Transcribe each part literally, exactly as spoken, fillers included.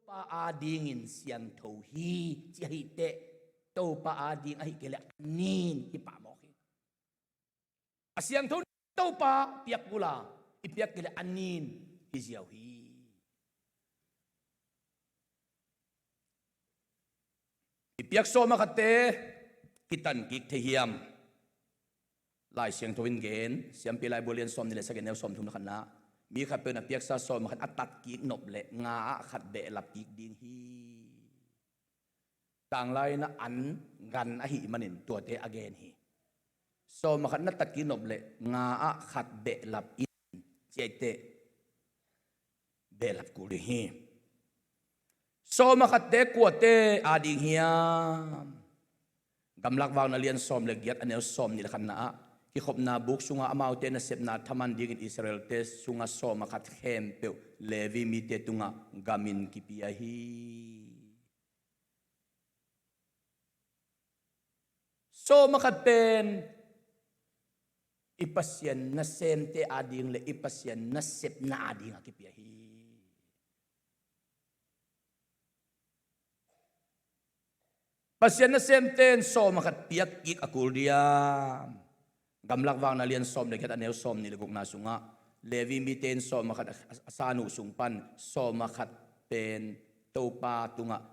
Topa adingin siangtho hi, ci ahi teh, Topa ading ahi kei leh a nin hi pah mawk hi. A siangtho Topa piak kul a, i piak kei leh a nin hi ziau hi. I piak sawm a khatte kitan kik thei hiam? Lai Siangtho in gen, Siampi Laibu lian sawm nih le sagih, neu sawm thum le khatna, mi khat peuh in a piaksa sawm a khat a tat kik nop leh nga ah khat behlap kik ding hi. Tanglai in a an gan ahih manin tuate a gen hi. Sawm a khat na tat kik nop leh nga ah khat behlap in, ci ahi teh behlap kul ding hi. Sawm a khatte kuate ading hiam? Gamlak Vakna lian sawm le giat, a neu sawm nih le khatna ah, kikhopna buk sungah amaute nasepna thaman dingin Israelte sungah sawm a khat khempeuh Levi mite tungah gamin kipia hi. Sawm a khat pen i Pasian nasemte ading le i Pasian nasepna ading a kipia hi. Pasian nasemte in sawm a khat piak kik a kul diam? Gamlak Vakna lian sawm le giat, a neu sawm nih le gukna sungah, Levi mite in sawm a khat a, a, a san uh sung pan sawm a khat pen Topa tungah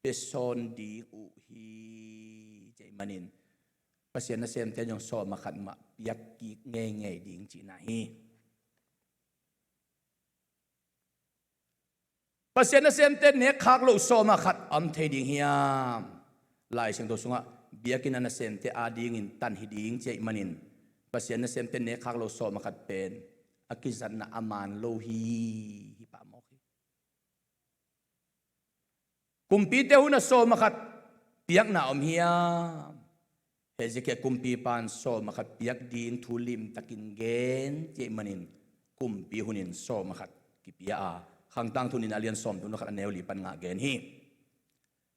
pia sawn ding uh hi, ci ahih manin Pasian nasemte in zong sawm a khat mah piak kik ngeingei ding cihna hi. Pasian nasemte nek khak loh sawm a khat a om thei ding hiam? Lai Siangtho sungah biakinn a nasemte adingin tan hi ding, ci ahih manin Pasian nasemte nek khak loh sawm a khat pen a kizatna a man lo hi, hi pah mawk hi. Kumpite hun a sawm a khat piakna om hiam? Hezekiah kumpipa in sawm a khat piak ding thu limtakin gen, ci ahih manin kumpi hunin sawm a khat kipia a, Khangtangthu nihna lian sawm thum le khat, a neu li pan nga gen hi.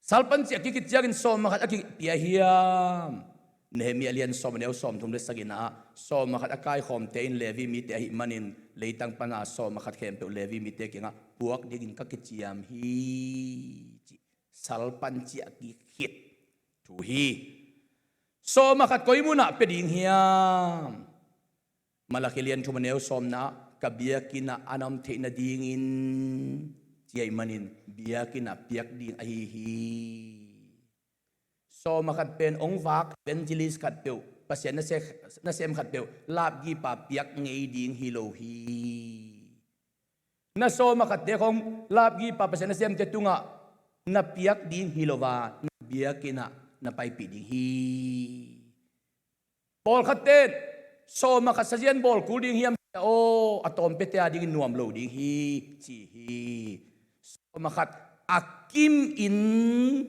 Sal pan ciah kik khit ciangin sawm a khat a kipia hiam? Nehemiah lian sawm, a neu sawm thum le sagihna ah, sawm a khat a kaikhawmte in Levi mite ahih manin leitang pana sawm a khat khempeuh Levi mite kiangah puak dingin ka kiciam hi, ci. Sal pan ciah kik khit thu hi. Sawm a khat koi munah pia ding hiam? Malakhi lian thum, a neu sawmna ah, ka biakinn ah an om theih nadingin, ci ahih manin biakinn ah piak ding ahi hi. Sawm a khat pen hong vak evangelist khat peuh, Pasian nasem, nasem khat peuh, lapgipa piak ngei ding hi lo hi. Na sawm a khatte khong lapgipa Pasian nasemte tungah na piak ding hi lo a, na biakinn ah na paipih ding hi. Pawlkhatte in sawm a khat sazian bawl kul ding hiam? Aw, a tawmpiate adingin nuam lo ding hi, ci hi. Sawm a khat a kim in,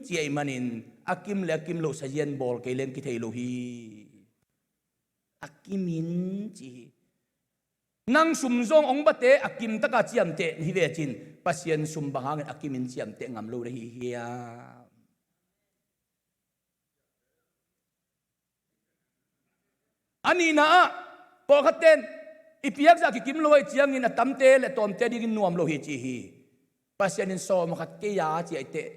ci ahih manin a kim le a kim loh sazian bawl kei leng kithei lo hi. A kim in, ci hi. Nang sum zong hong bate a kim taka ciamteh hi ve cin, Pasian sum bang hangin a kim in ciamteh ngam lo na hi hiam? A nihna ah, pawlkhatte in i piakzah kikim lo ahih ciangin a tamte le a tawmte dingin nuam lo hi, ci hi. Pasian in sawm a khat kei a ci ahih teh,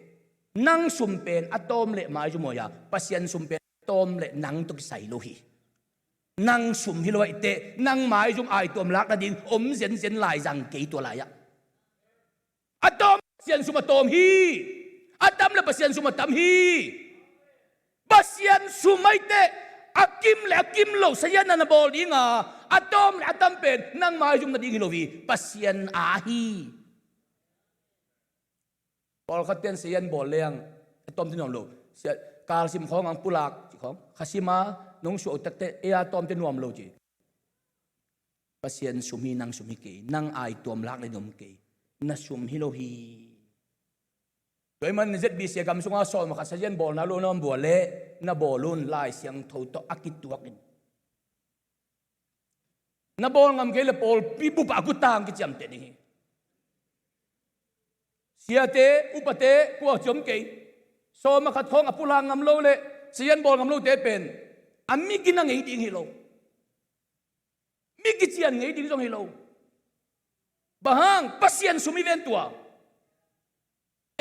nang sum pen a tawm le maizum hi a, Pasian sum pen a tawm le nang tawh kisai lo hi. Nang sum hi lo ahih teh, nang maizum aituam lak nading om zenzen lai zang kei tua lai-ah. A tawm Pasian sum a tawm hi. A tam le Pasian sum a tam hi. Pasian sum ahih teh a kim le a kim lo sazian na na bawl ding a, a tawm le a tam pen nang maizum nading hi lo hi. Pasian a hi. Pawlkhatte in sazian bawl leng a tawmte nuam lo. Sia, kalsim khawng ang pulak ci khawng, khasim a nong suah uh takteh ei a tawmte nuam lo ci. Pasian sum hi, nang sum hi kei, nang aituam lak le nuam kei, na sum hi lo hi. Tua ahih manin Z B C gam sungah sawm a khat sazian bawlna lo na om bual leh na bawl un, Lai Siangtho tawh a kituak in. Na bawl ngam kei leh pawlpi bup ah a gutang kiciamteh ding hi. Siate, upate, kua ci om kei. Sawm a khat khawng a pulak ngam lo le sazian bawl ngam lote pen a mi gina ngei ding hi lo. Mi kician ngei ding zong hi lo. Bang hang? Pasian sum hi ven tua.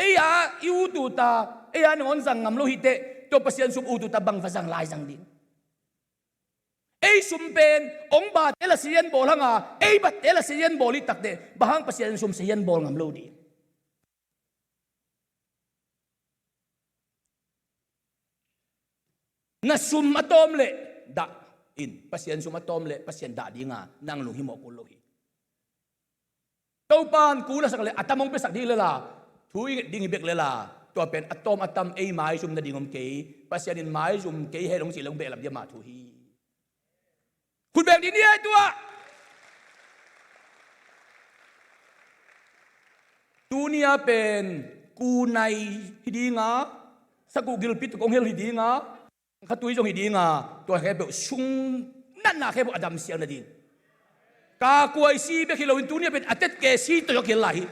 Ei a i ut ut a, ei a nangawn zang ngam lo hi teh, tua Pasian sum ut ut a bang va zang lai zang ding? Ei sum pen ong bate la sian bawl hanga, ei batte la sian bawl hi tak teh, bang hang Pasian sum sian bawl ngam lo ding? Na sum a tawm leh dah in, Pasian sum a tawm leh Pasian dah dinga nang lunghimawh kul lo hi. Topan kul a sak leh a tam hong piasak ding lela, thu i nget ding hi bek lela, tua pen a tawm a tam ei maizum nading om kei, Pasian in maizum kei hen hong cih leh hong behlap diam a thu hi. Khut beng ding ni ei tua. Tuni a pen kunai hi dinga, sakuh gilpi tuk hong hel hi dinga, khatui zong hi dinga, tua khempeuh sung natna khempeuh a damsiang nading. Ka kuai si bek hi loin tuni a pen a tet ke si tawh zong hel lai hi.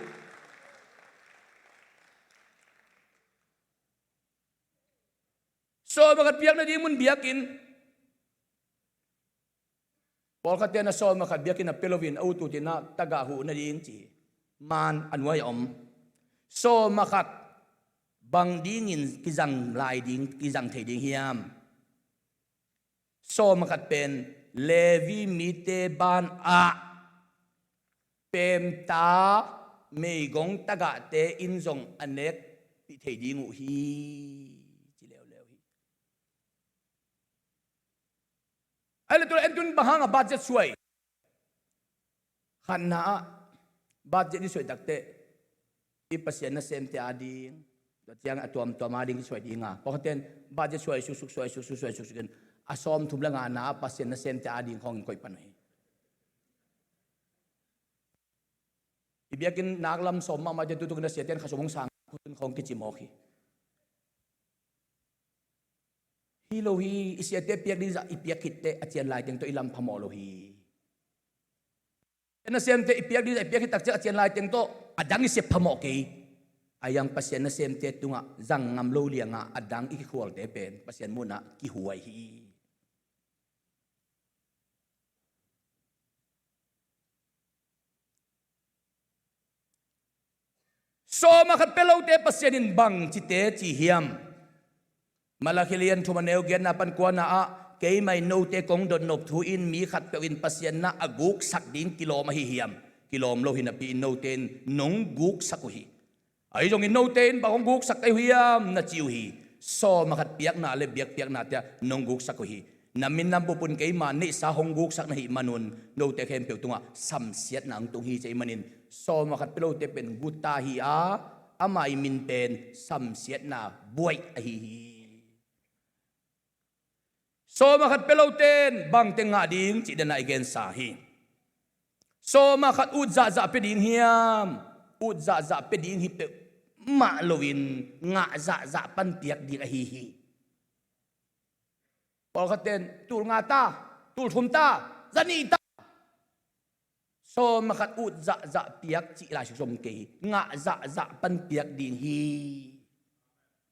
Sawm a khat piak nading mun biakinn. Pawlkhatte na sawm a khat biakinn a pia loin a ut ut in a tagah huh nading ci hi. Man a nuai a om. Sawm a khat bang dingin kizang lai ding, kizang thei ding hiam? Sawm a khat pen Levi mite ban ah pemta meigong tagahte in zong a nekpih thei ding uh hi, ci leuleu hi. Ai le tu le en tun bang hanga budget suai? Khatna ah budget i suai takteh i Pasian nasemte ading, tua ciang a tuamtuam ading i suai dinga. Pawlkhatten budget suai suksuk, suai suksuk, suai suksuk in a sawmthum le ngana ah Pasian nasemte ading khawngin koih pan uh hi. I biakinn nak lam sawm mahmah te tutuk in a siaten khasum hong sang khun khawng kici mawk hi. Hi lo hi, i siate piak ding zah i piak khit teh a cian lai teng tawh i lam phamawh lo hi. Pasian nasemte i piak ding zah i piak khit tak ciang a cian lai teng tawh a dang i sep phamawh kei. A yang Pasian nasemte tungah zang ngam lo lianga a dang i kikhualte pen Pasian munah kihuai hi. Sawm a khat pia lote Pasian in bang cite ci hiam? Malakhi lian thum a neu giatna pan kuana ah, keimah in note kong dotnop thu in mi khatpeuh in Pasian na a guksak ding kilawm ahi hiam? Kilawm lo hi napi in note in nong guksak uh hi. Ahi zongin note in bang hong guksak ka hi uh hiam na ci uh hi. Sawm a khat piakna le biakpiaknate ah nong guksak uh hi. Na min na bup un keima neihsa hong guksak na hih manun note khempeuh tungah samsiatna hong tung hi. Cih manin sawm a khat pia lote pen guta hi a, ama i min pen samsiatna buaih ahi hi. Sawm a khat pia lote in bangte ngah ding cih dena i gensa hi. Sawm a khat ut zahzah pia ding hiam? Ut zahzah pia ding hi peuhmah loin ngah zahzah pan piak ding ahi hi. Pawlkhatten tul nga ta, tul thum ta, zanih ta, sawm a khat ut zahzah piak cih lai suk zong kei hi. Ngah zahzah pan piak ding hi.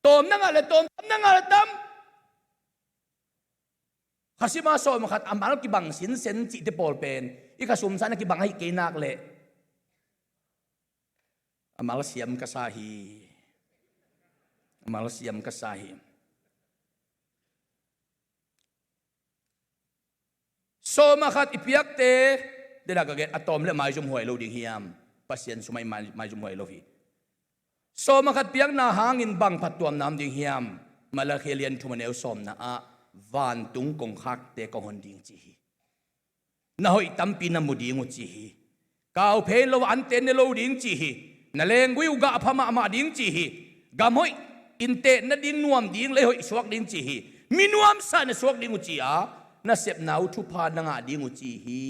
Tawm na ngah le tawm, tam na ngah le tam. Khasima sawm a khat a mal kibang sinsen cihte pawl pen i khasum sangin a kibang ahi kei nak leh a mal siam ka sa hi. A mal siam ka sa hi. Sawm a khat i piakte, dena ka gen a tawm le maizum huai lo ding hiam? Pasian sumah i mai-, maizum huai lo hi. Sawm a khat piakna hangin bang phattuamna om ding hiam? Malakhi lian thum a neu sawmna ah vantung kongkhakte kong hon ding ci hi. Na hoih tampi na mu ding uh ci hi. Kauphei lo a anten ne lo ding ci hi. Na lenggui uh gah pha mahmah ding ci hi. Gam hoih, inntek nading nuam ding, lei hoih suak ding ci hi. Mi nuamsa na suak ding uh ci a, na sepna uh thupha na ngah ding uh ci hi.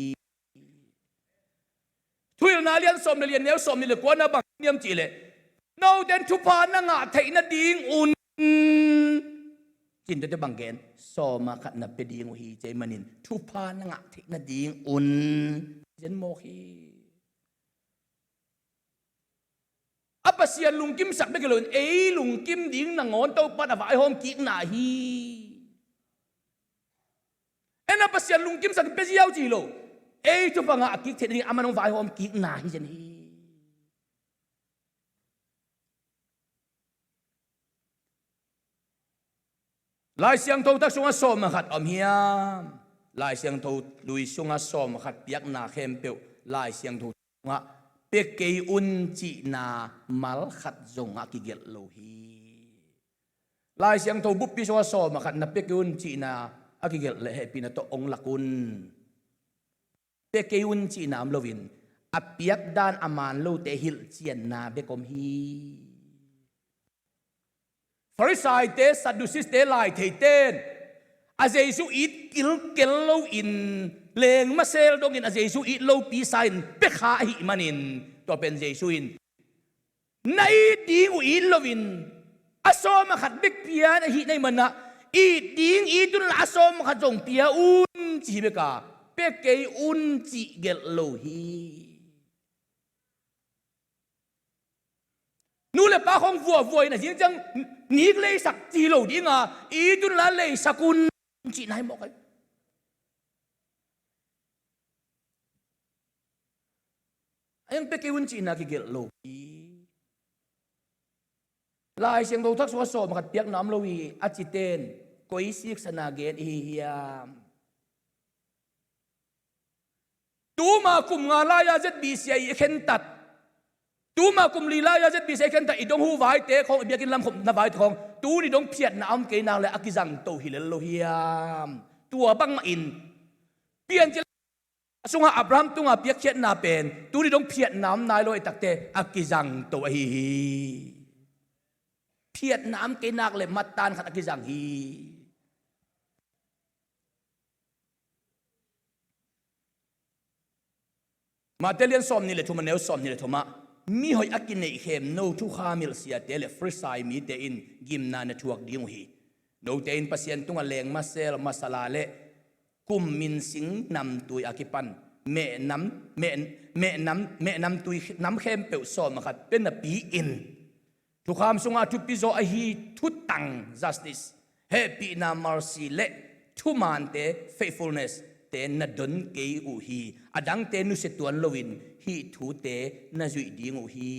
Thuhilhna lian sawm le lian neu sawm nih le kuana bang niam cih leh, note in thupha na ngah theih nading un, cinte te bang gen, sawm a khat na pia ding uh hi. Cih manin thupha na ngah theih nading un zen mawk hi. A Pasian lungkimsak bek hi loin ei lungkim ding nangawn Topan a vaihawm kikna hi. En a Pasian lungkimsak in pia ziau ci hi lo. Ei thupha ngah a kik theih nading a man hong vaihawm kikna hi zen hi. Lai Siangtho thak sungah sawm a khat om hiam? Lai Siangtho lui sungah sawm a khat piakna khempeuh Lai Siangtho sungah pia kei un cihna mal khat zong a kigelh lo hi. Lai Siangtho buppi sungah sawm a khat na pia kei un cihna a kigelh leh hehpihna tawh ong lak un. Pia kei un cihna om loin a piakdan a man lote hilhcianna bek om hi. Farisaite, Sadduciste, laitheite in a Jesu it kilkel loin lengmasel dongin a Jesu it lopi sa-in pia kha ahih manin tua pen Jesu in na it ding uh it loin a sawm a khat bek pia na hih na hih manah it ding it unla a sawm a khat zong pia un ci hi bek a pia kei un cih gelh lo hi. Nu le pa khong vuavua in a zing ciang nik leisak ci lo dinga it unla leisak un cihna hi mawk ai. A iang pia kei un cihna kigelh lo hi. Lai Siangtho thak sungah sawm a khat piakna om lo hi a cite in koi siksana gen i hi hiam? Tuma kum nga lai-a Z B C a i khentat, tuma kum li lai-a Z B C a i khentat i dong hu vaite khong, i biakinn lam khop na vaite khong tuni dong phiatna a om kei nak le a kizangto hi lel lo hiam? Tua bangmah in Piancil sungah Abraham tunga piakkhiatna pen tuni dong phiatna om nai lo i takte a kizangto ahi hi. Phiatna om kei nak le mattan khat a kizang hi. Mate lian sawm nih le thum a neu sawm nih le thumah mihoih a kineih khemno thukham hilh siate le Farisai mite in gimna na thuak ding uh hi. Note in Pasian tungah lengmasel masala le kum minsing namtui a kipan mehnam, meh, mehnam, mehnamtui nam khempeuh sawm a khat pia napi-in thukham sunga thupi zaw ahi thutang, justice, hehpihna, mercy, le thumante, faithfulness, te na don kei uh hi. Adangte nusia tuan loin hih thute na zuih ding uh hi.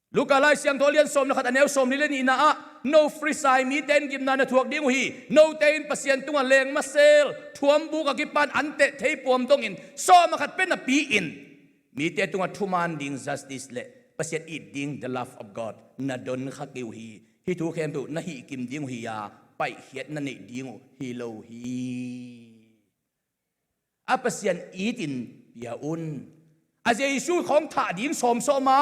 Luka Lai Siangtho a lian sawm le khat a neu sawm li le nihna ah no Farisai mite in gimna na thuak ding uh hi. Note in Pasian tungah lengmasel thuambuk a kipan anteh theipuam dongin sawm a khat pia napi-in mite tungah thuman ding justice le Pasian it ding the love of God na don kha kei uh hi. Hih thu khempeuh na hih kim ding uh hi-a paihkhiat na neih ding uh hi lo hi. A Pasian itin pia un. A Jesu khong thah ding sawmsawm a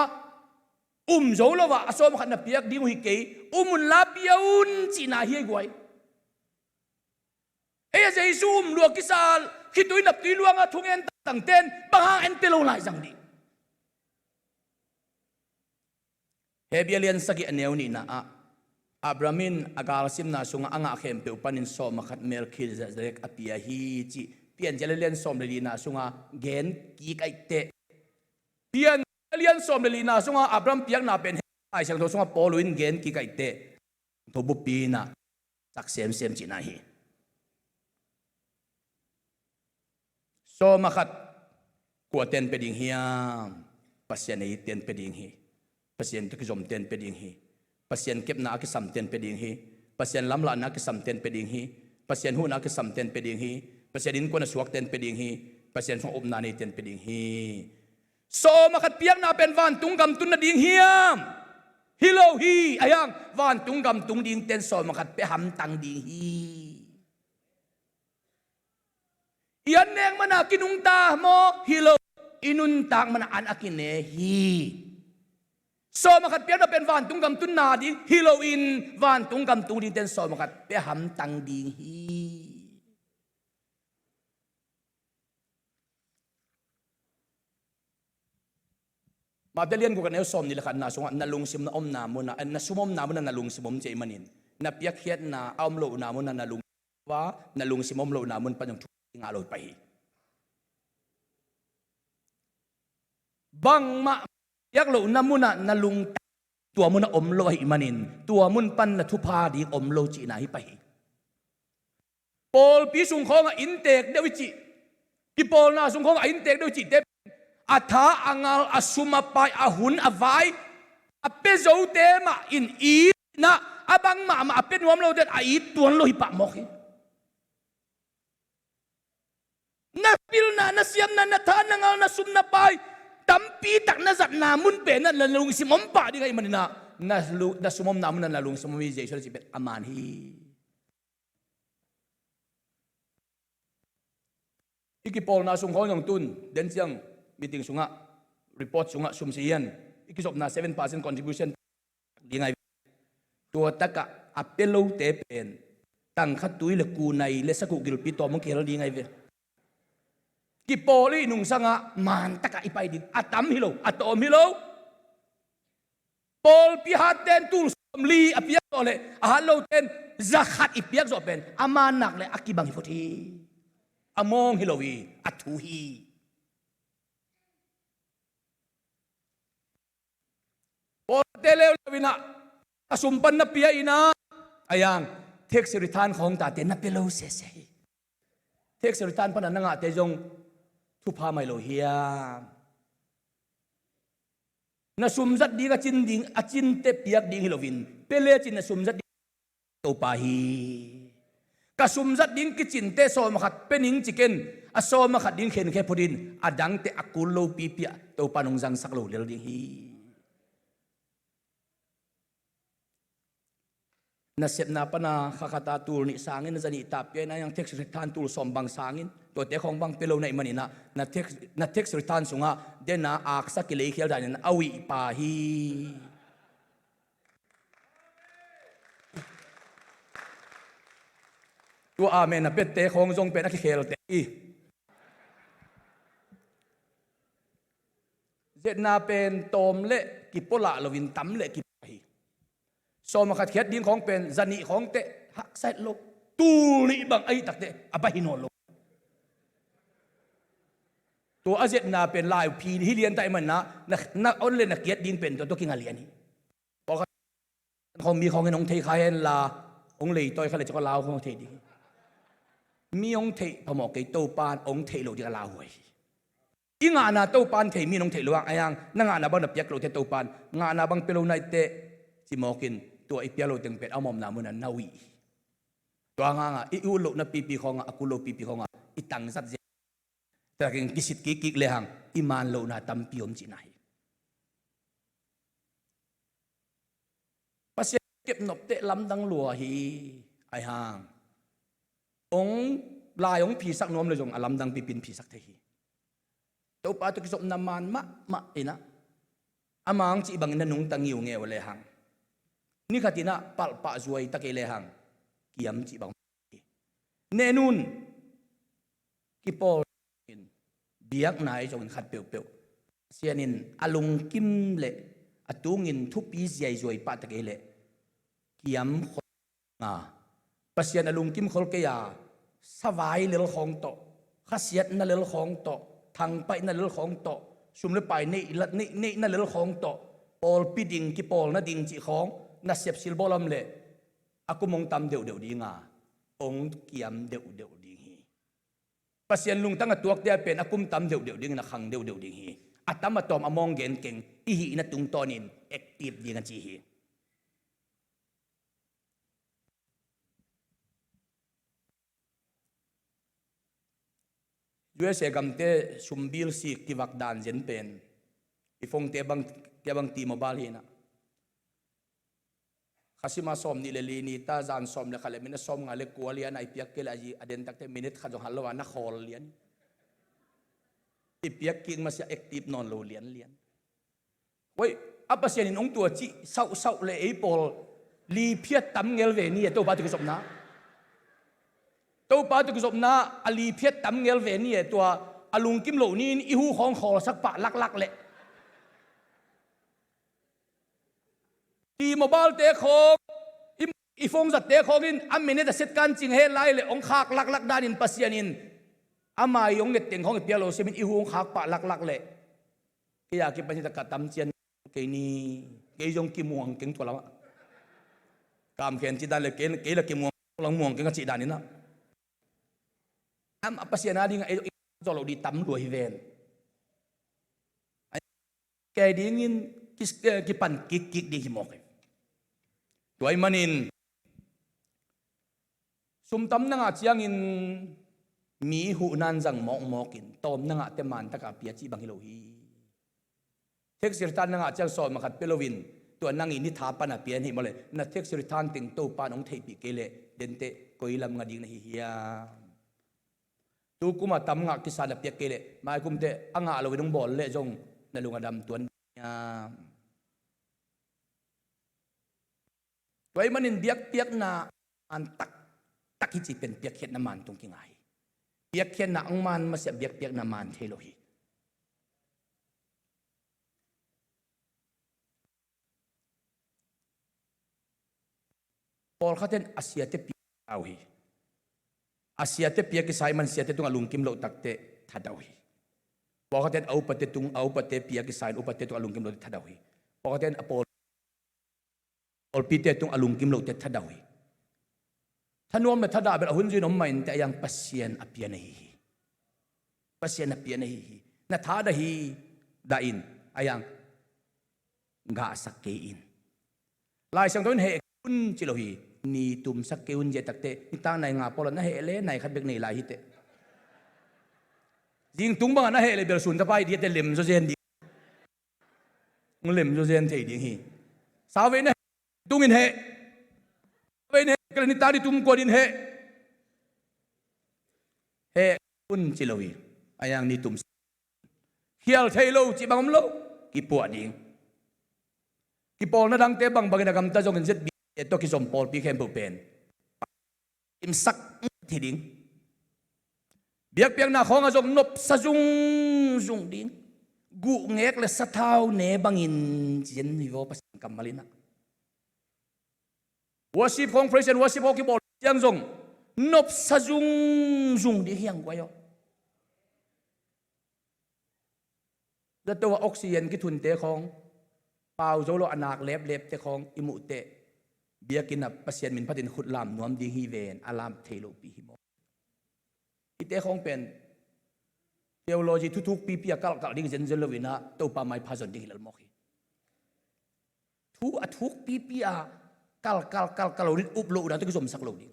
um zo lo ah a sawm khat na piak ding uh hi kei. Um unla pia un cihna hi ei guai. Ei a Jesu um lua kisal khitui naptui luanga thungen tangten bang hang en pia lo lai zang dih. Hebru a lian sagih a neu nihna ah Abraham in a galsimna sungah a ngah khempeuh panin sawm a khat Melkhizedek a pia hi cih Piancil a lian sawm le lina sungah gen kik aih teh. Piancil a lian sawm le lina sungah Abraham piakna pen Lai Siangtho sungah Paul in gen kik aih teh. Tho buppi inah sak semsem cihna hi. Sawm a khat kua ten pia ding hiam? Pasian ei ten pia ding hi. Pasian tawh kizom ten pia ding hi. Pasian kepna a kisam ten pia ding hi. Pasian lamlahna a kisam ten pia ding hi. Pasian huhna a kisam ten pia ding hi. Pasian innkuan a suak ten pia ding hi. Pasian sungah upna nei ten pia ding hi. Sawm a khat piakna pen vantung gam tun nading hiam? Hi lo hi. Ahiang vantung gam tung ding ten sawm a khat pia hamtang ding hi. I an nek mana kinungta maw? Hi lo. I nuntak mana an a kine hi. Sawm a khat piakna pen vantung gam tun nading hi loin vantung gam tung ding ten sawm a khat pia hamtang ding hi. Mate lian guk a neu sawm nih le khatna sungah na lungsim na omna munah, eh, na sum omna munah na lungsim om cih ahih manin na piakkhiatna a om lohna munah na lungsim va, na lungsim om lohna mun pan zong thu ngah lo pah hi. Bangmah piak lohna munah na lungtang tua munah om lo ahih manin tua mun pan na thupha ding om lo cihna hi pah hi. Pawlpi sung khawngah inntek deuh i cih, kipawlna sung khawngah inntek deuh i cihte a tha a ngal, a sum a pai, a hun a vai, a pia zote mah in i cihna a bang a pia nuam lote'n a it tuan lo hi pah mawk hi. Na pilna, na siamna, na tha, na ngal, na sum, na pai, tampi tak na zatna mun pen na lungsim om pah ding ahih manin ah, na lu-, na sum omna mun ah na lungsim om hi, Jesu na cih pen a man hi. I kipawlna sung khawng zong tun, den ciang meeting sungah, report sungah sum sia hian, i kizopna seven percent contribution ding ahi ve. Tua takah a pia lote pen tangkha tui le kunai le sakuh gilpi tawm hong kihel ding ahi ve. Kipawl i nungsangah man takah i pai ding. A tam hi lo, a tawm hi lo. Pawlpi hatte'n tul sawmli a piak zawh leh a hat lote'n zakhat i piak zawh pen a man nak leh a kibang hi phot hi. A mawng hi lo hi, a thu hi. Pawlte leuleu in ah a sum pan na pia in ah, a yang, tax return khawng tate na pia lo sese hi. Tax return pan a na ngahte zong thupha mai lo hiam? Na sum zat ding a cin ding, a cinte piak ding hi loin, pia lecin na sum zat ding Topa hi. Ka sum zat ding kicinte sawm a khat pia ning ci ken, a sawm a khat ding khenkhe phot in, a dangte a kul lopipi ah Topa nong zangsak lo lel ding hi. Na sepna pan a kha khat a tul nih sangin, na za nih ta pia in ah, yang tax return tul sawm bang sangin, tuate khawng bang pia lo na hih manin ah, na tax, na tax return sungah den a aksa kileikhial danin a uih pah hi. Tua amen a piate khawng zong pen a kikhelte hi. Zetna pen tawm le kipua lah loin tam le kipua hi. Sawm a khat khiat ding khawng pen za nih khawng teh haksa het lo. Tul nih bang ahih tak teh a pai hi nawn lo. Tua a zetna pen laiphi hi lian ta ahih manin ah, na, na on le na kiat ding pen tua, tua kinga lian hi. Pawlkhat khawng mi khawng in hong thei kha hen la, hong leitawi kha le cik a lau khawng thei ding hi. Mi hong theih phamawh kei, Topa'n hong theih loh ding a lauhuai hi. I ngahna Topa'n thei, mi in hong theih lo hang, a yang, na ngahna bang na piak lote Topa'n ngahna bang pia lo na hih teh, ci mawk in, tua i piak lo teng pen a omna mun ah na uih hi. Tua hang a i ut lohna pipi khawngah, a kul lopipi khawngah i tangzat zia takin kisit kikkik lehang i man lohna tampi om cihna hi. Pasian kepnop teh lamdang lua hi. Ahi hang, hong, lai hong phisak nuam le zong a lamdang pipin phisak thei hi. Topa tawh kizopna man mahmah in ah, ama hong cih bangin na nungta ngiungeu lehang, ni khat in ah palh pah zuai ta kei lehang, kiam cih bang hi. Nenun, kipawl in, biakna ahi zongin khat peuhpeuh, Pasian in a lungkim leh a tungin thupi ziaizuai pah ta kei leh, kiam khol nga. Pasian a lungkim khol kei a, savai lel khawng tawh, khasiatna lel khawng tawh, thangpaihna lel khawng tawh, sum le pai neih, neih, neihna lel khawng tawh, pawlpi ding, kipawl nading cih khawng nasep silbawl om leh, a kum hong tam deuhdeuh ding a, hong kiam deuhdeuh ding hi. Pasian lungtang a tuakte a pen a kum tam deuhdeuh dingin a khang deuhdeuh ding hi. A tam a tawm a mawng gen keng, i hihna tungtawnin active ding a ci hi. U S A gamte sum bill sik kivak dan zen pen, i phone te bang, kei bang T-Mobile hi in ah, kha sim a sawm nih le li ni ta, zan sawm le khat le minute sawm nga le kua lian a i piak kei leh, a den tak teh minute khat zong hal lo a na khawl lian. I piak kik masiah active nawn lo lianlian. Huai, a Pasian in hong tua cih sauhsauh leh ei pawl li phiat tam ngel ve ni e, Topa tawh kizopna. Topa tawh kizopna a li phiat tam ngel ve ni e, tua a lungkim loh ni-in i hu khawng khawlsak pah laklak leh. T-Mobile te khawng, i, i phone zatte khawng in a minute a set kan cing he lai leh hong khak laklak danin Pasian in ama i hong nget teng khawng i piak lo siamin i hu hong khak pah laklak leh. Kei a kipan hi tak a tam cian kei ni, kei zong kimuang keng tua lamah. Kam khen cih dan le kei, kei la kimuang, tua lam muang keng a cih dan in ah. Am a Pasian a dingah ei zong zawh loh ding tam lua hi ven. Kei dingin kis-, eh, kipan kikkik ding hi mawk hi. Tua ahih manin Sum tam na ngah ciangin mi huhna in zang mawkmawkin, tawm na ngahte man taka pia cih bang hi lo hi. Taxi return na ngah ciang sawm a khat pia loin, tua nang i ni tha pana pia hi mawle, na taxi return teng Topa in hong theihpih kei leh, denteh koi lam ngah ding na hi hiam? Tu kuma tam ngah kisa na piak kei leh, mai kumteh a ngah loin hong bawl leh zong na lung a dam tuan ding hiam? Tua ahih manin biakpiakna man taktak hi cih pen piakkhiatna man tung kinga hi. Piakkhiatna hong man masiah biakpiakna man thei lo hi. Pawlkhat in a siate pia uh hi. A siate pia kisa ahih man siate tungah lungkim loh takteh thadau hi. Pawlkhat in a upate tung, a upate pia kisa in upate tungah lungkim loh takteh thadau hi. Pawlkhat in a pawl pawlpite tungah lungkim lohte thadau hi. Thanuam le thadah bel a hun zui in om mah inteh, a yang Pasian a pia na hi hi. Pasian a pia na hi hi. Na thadah hi, dah in, a yang gahsak kei in. Lai Siangtho in heh kei un ci lo hi. Ni tumsak kei un ci a takteh, nitak nai nga pawl a na heh le nai khat bek nei lai hiteh. Zingtung bangah na heh le bel sun tapa hi dih a teh lem zaw zen dih. Hong lem zaw zen thei ding hi. Sauvei na heh, tungin heh. Sauvei na heh, kei le nitak ni tum kuan in heh. Heh un ci lo hi. A yang ni tum khial thei lo cih bang om lo. Kipuah ding. Kipawlna dangte bangbangin a gamta zongin Z B A tawh kizom pawlpi khempeuh pen kimsak hi ding. Biakpiakna khawngah zong nopsa zungzung ding. Guhngek le sathau ne bangin ci zen hi vaw Pasian kammal in ah. Worship khawng, praise and worship khawng kibawl ciang zong nopsa zungzung ding hi hang guai aw. Zato ah oxygen kithunte khawng, pau zo lo a nak leplepte khawng i muhteh, biakinn ah Pasian min phatin khut lam nuam ding hi ven, a lam thei lopi hi maw? Hihte khawng pen theology thuthuk pipi a kalhkalh ding zenzen loin ah Topa maipha zon ding hi lel mawk hi. Thu a thuk pipi a kalhkalh kalhkalh lo ding, up loh dan tawh kizomsak lo ding.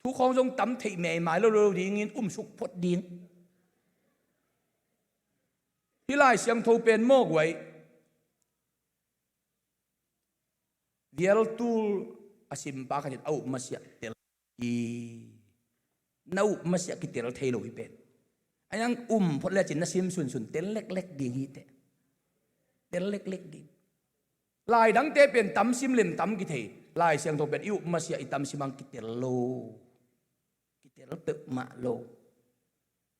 Thu khawng zong tam theih meimai lo lo dingin um suk phot ding. Hih Lai Siangtho pen maw guai, vial tul a simpa khatin a up masiah tel hi. Na up masiah kitel thei lo hi pen. A yang um phot lecin na sim sunsun tel leklek ding hiteh. Tel leklek ding. Lai dangte pen tam sim lem tam kithei. Lai Siangtho pen i up masiah i tam sim ang kitel lo. Kitel peuhmah lo.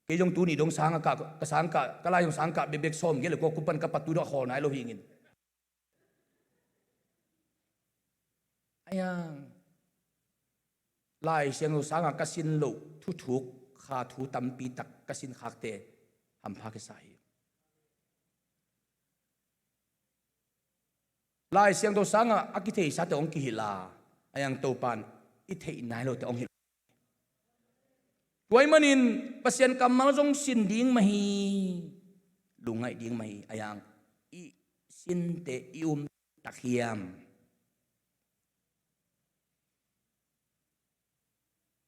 Kei zong tuni dong sangah ka, ka sangkah, ka lai zong sangkah bekbek sawm gel le kua kupan ka patu dong a khawl nai lo hingin. A yang Lai Siangtho sangah ka sin loh thuthuk kha thu tampi tak ka sin khakte hampha kisa hi. Lai Siangtho sangah a kitheisate hong kihilh a, a yang Topan i theih nai lote hong hilh. Tua ahih manin Pasian kammal zong sin ding mah hi, lungngaih ding mah hi, a yang i sinte i um tak hiam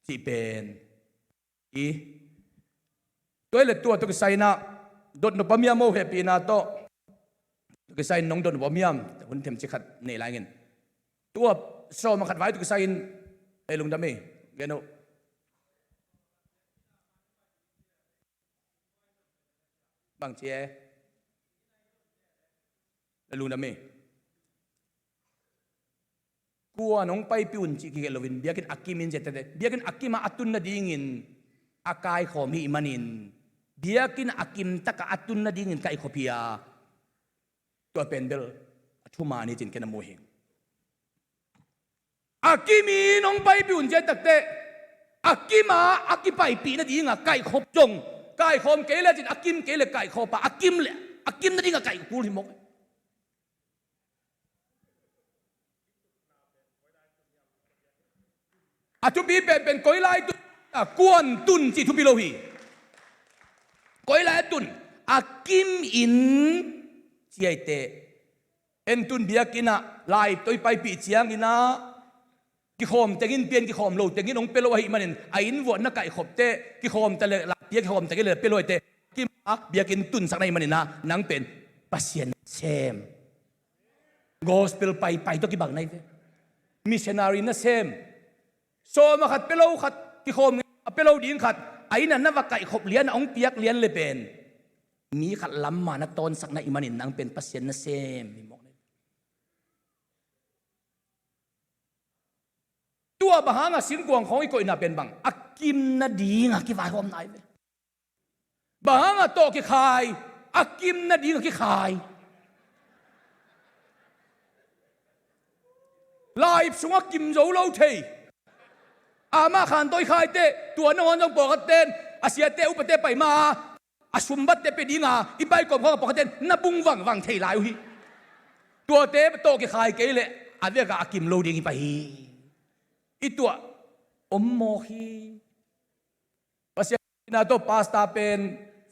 cih pen i. Tua hi le tua tawh kisai in ah dot nop a miam, mo hehpihna tawh. Tua kisai in nong dot nop a miam, hun themcik khat nei lai ngin. Tua sawm a khat vai tawh kisai in ei lungdam ei. Gen uh. Bang ci e. Ei lungdam ei. Kua nong paipih un cih kigelh loin biakinn a kim in ziate, biakinn a kim ah a tun nadingin a kaikhawm hi manin, biakinn a kim takah a tun nadingin kaikhop hi a, tua pen bel a thuman hi cin ken a mu hi. A kim in hong paipih un ciat takteh, a kim ah a kipaipih nadingah kaikhop zong, kaikhawm kei le cin a kim kei le kaikhop a, a kim le, a kim nadingah kaikhop hi mawk. A thupi penpen koi lai tun, a kuan tun cih thupi lo hi. Koi lai a tun, a kim in ciaite. En tun biakinn ah lai toi paipih ciangin ah Kikhawm tengin pia in, kikhawm lo tengin hong pia lo ahih manin, a inn vuah na kaihkhop teh, kikhawm ta le la pia, kikhawm tengin le pia lo ahih teh, kim a biakinn tunsak na hih manin ah, nang pen Pasian sem. Gospel paipai tawh kibang na hi ve. Missionary na sem. Sawm a khat pia lo khat, kikhawm a pia lo ding khat, a inn ah na va kaihkhop lian, a hong piak lian le pen mi khat lam ma na tawnsak na hih manin nang pen Pasian na sem hi mawk na hi. Tua bang hangah singkuang khawng i koihna pen bang, a kim nadingah kivaihawmna hi ve. Bang hangah tawh kikhai, a kim nadingah kikhai. Laip sungah kim zo lo thei. Amah khan tawh i khai teh, tua nangawn zong pawlkhat ten a siate upate pai ma a sumbatte pia dinga i pai kawm khawng a pawlkhat ten na bung vangvang thei lai uh hi. Tuate tawh kikhai kei leh a vekah a kim lo ding hi pah hi. I tuah om mawk hi. Pasian ina tawh pastor pen,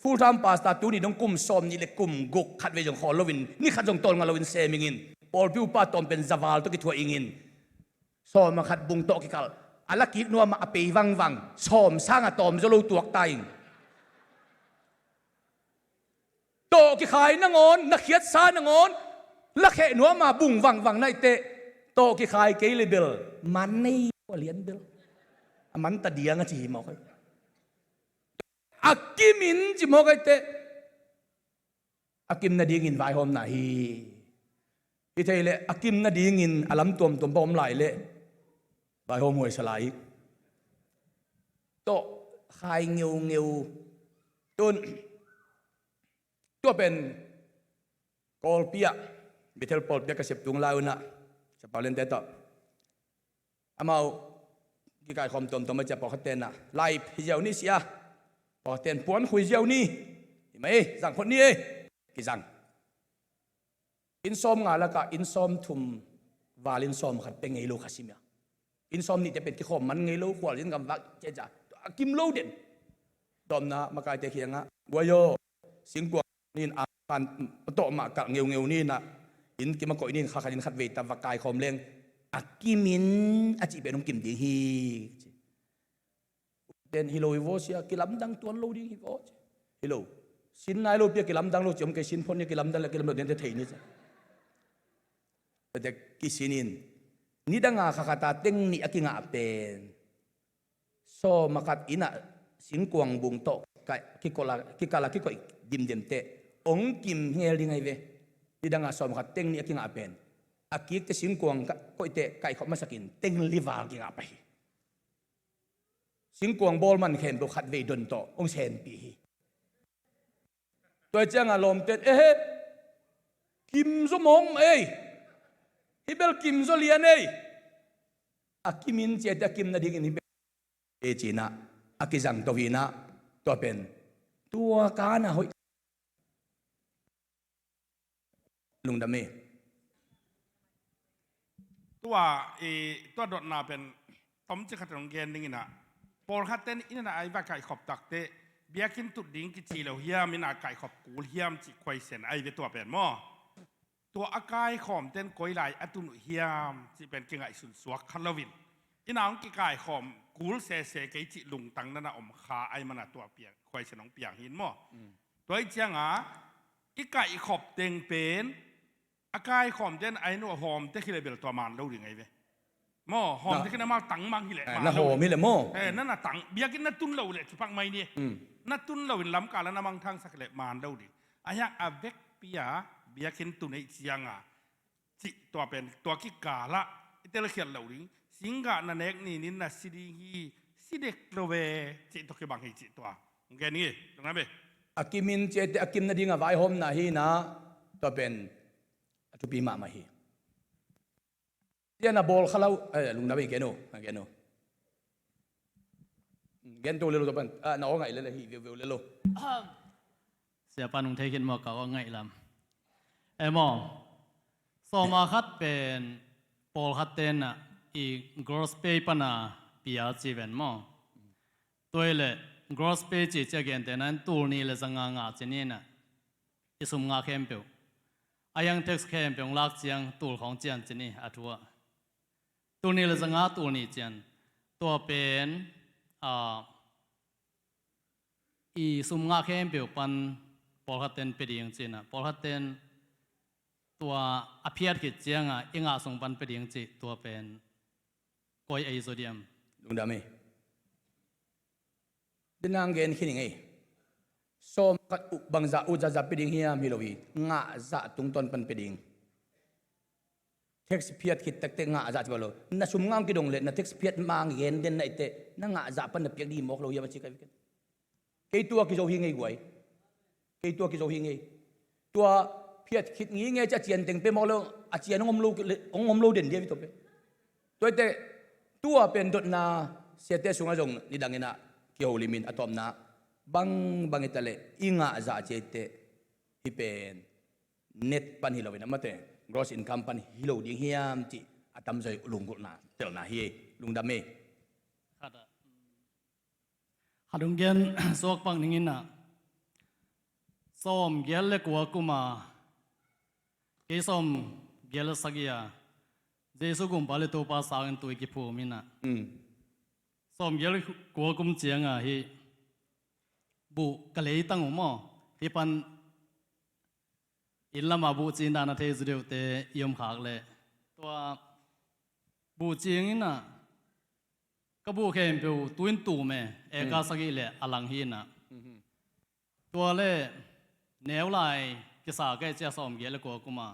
full time pastor tuni dong kum sawm nih le kum guk khatvei zong khawl loin, ni khat zong tawlnga loin sem ingin, pawlpi upa tawm pen zaval tawh kithuah ingin, sawm a khat bung tawh kikal a la kik nuam a pei vangvang, sawm sanga tawm zaw lo tuak ta ing. Tawh kikhai nangawn, na khiatsa nangawn, la kheh nuam a bung vangvang na hi teh, tawh kikhai kei le bel man nei ua lian bel. A man ta diang a ci hi mawk hi. A kim in ci mawk hi teh, a kim nadingin vaihawmna hi. Hi thei leh a kim nadingin a lam tuamtuam bang om lai leh vaihawm huaisa lai hi. Tawh khai ngeungeu. Tun tua pen Kawlpi ah, Bethel pawlpi ah ka sep tung lai unah, Siapa Liante tawh amau kikaikhawm tuamtuam a cia pawlkhat tenah laip hi ziau ni sia, pawlkhat ten puan khui ziau ni, hi mah ei, zang phot ni ei, kizang. Inn sawm nga lakah inn sawm thum val inn sawm khat pia ngei lo kha simia. Inn sawm nihte pen kikhawm man ngei lo, khualzin gamvak ciacia a kim lo den. Tawpna makaite kiangah guai aw, singkuang nin a pan tawh mah kalh ngeungeu ninah inn kim a koih nin kha khat in khat vei ta va kaikhawm leng a kim in a cih pen hong kim ding hi. Ten hi lo hi vaw sia, kilamdang tuan lo ding hi vaw. Hi lo. Sin nai lo pia kilamdang lo ci om kei, sin phot ni kilamdang le kilam lo den te thei ni cia. Tete kisin in. Nidanga kha khata teng nih a kingah pen sawm a khat innah singkuang bung tawh kikala kikoih dimdem teh ong kim ngel ding ahi ve. Nidanga sawm a khat teng nih a kingah pen a kikte singkuang koihte kaihkhop masakin teng lival kingah pah hi. Singkuang bawl man khempeuh khatvei don tawh hong senpih hi. Tua cianga lawmten ehe, kim zaw mawng ei. Hi bel kim zaw lian ei. A kim in ciate a kim nadingin hi bel ei cinah a kizang to hinah tua pen tua kana hoih. Lungdam hi. Tua i tua dotna pen tomci khat hong gen dinginah pawlkhat ten innah ai va kaihkhop takte biakinn tut ding kici lo hiam, innah kaihkhop kul hiam cih khuaisen ai ve tua pen maw? Tua a kaikhawm ten koi lai a tun uh hiam cih pen kingaihsun suak kha loin innah hong kikaikhawm kul sese kei cih lungtang nana om kha ai mana tua piang khuaisen hong piang hin maw? Tua ih cianga i kaihkhop teng pen a kaikhawm ten a inn uh a hawmte khileh bel tua man lo ding ahi ve. Maw hawmte khileh mal tangmang hileh na hawm hileh maw? Nana tang biakinn na tun lo leh kipak mai ni. Na tun loin lamkala na mangthangsak hileh man lo ding. A hiang a vekpi a biakinn tun ih cianga cih tua pen tua kikalah i telkhiat lo ding. Singgah na nek ninin na si ding hi, si dek lo ve cih tua kibang hi cih tua hong gen hi. Lungdam hi. A kimin ciate a kim nadinga vaihawmna hinah tua pen a thupi mahmah hi. Ciana bawl kha lo. Lungdam hi. Gen uh, gen uh. Gen to lelo tua pan na aw ngaih lele hi veuveu lelo. Siapa nung thei khin maw ka aw ngaih lam. E maw, sawma khat pen pawlkhat tenah i gross pay pana pia ci ven maw? Tua ileh gross pay ci cia gentehna in tul nih le zanga ngah ci ninah i sum ngah khempeuh a hiang tax khempeuh hong lak ciang tul khawng cian ci ni a thu ah. Tul nih le zanga tul nih ciang tua pen, a, i sum ngah khempeuh pan pawlkhat ten pia ding ci-in ah, pawlkhat ten tua a phiat khit ciangah i ngah sung pan pia ding cih tua pen koi ei zaw diam? Lungdam ei. Denang gen khin ing ei. Sawm khat uh bangzah uh zahzah pia ding hiam hi lo hi. Ngahzah tungtawn pan pia ding. Tax phiat khit tektek ngahzah ci bang lo. Na sum ngah kidong le na tax phiat mang gen den na i teh na ngahzah pan na piak ding mawk lo hiam a ci ka hi ken. Kei tua kizo hi ngei guai. Kei tua kizo hi ngei. Tua phiat khit ngei ngei ci a cian teng pe mawk lo, a cian hong om lo, hong om lo den dia hi tua pe. Tua i teh tua pen dotna siate sungah zong nidang in ah kiholimin a tawpna bangbang i ta leh i ngahzah ci a i teh hih pen net pan hi lo in a mate gross income pan hi lo ding hiam cih a tamzaw i lunggulhna telna hi. Lungdam ei. Khat ah. Khat hong gen suak pak ning in ah, sawm giat le kua kum a, kei sawm giat le sagih a, Jesu Gumpa le Topa sangin tui kiphum in ah, mm, sawm giat le kua kum ciang a hih buh ka leitang uh maw, hih pan inn lamah buh cin dan a thei zu deuhte i om khak leh, tua buh cing in ah ka buh khempeuh tu in tum e, eka, hmm, sagih le a lang hi in ah. Mhm. Tua le neu lai kisa ka hih ciang sawm giat le kua kum a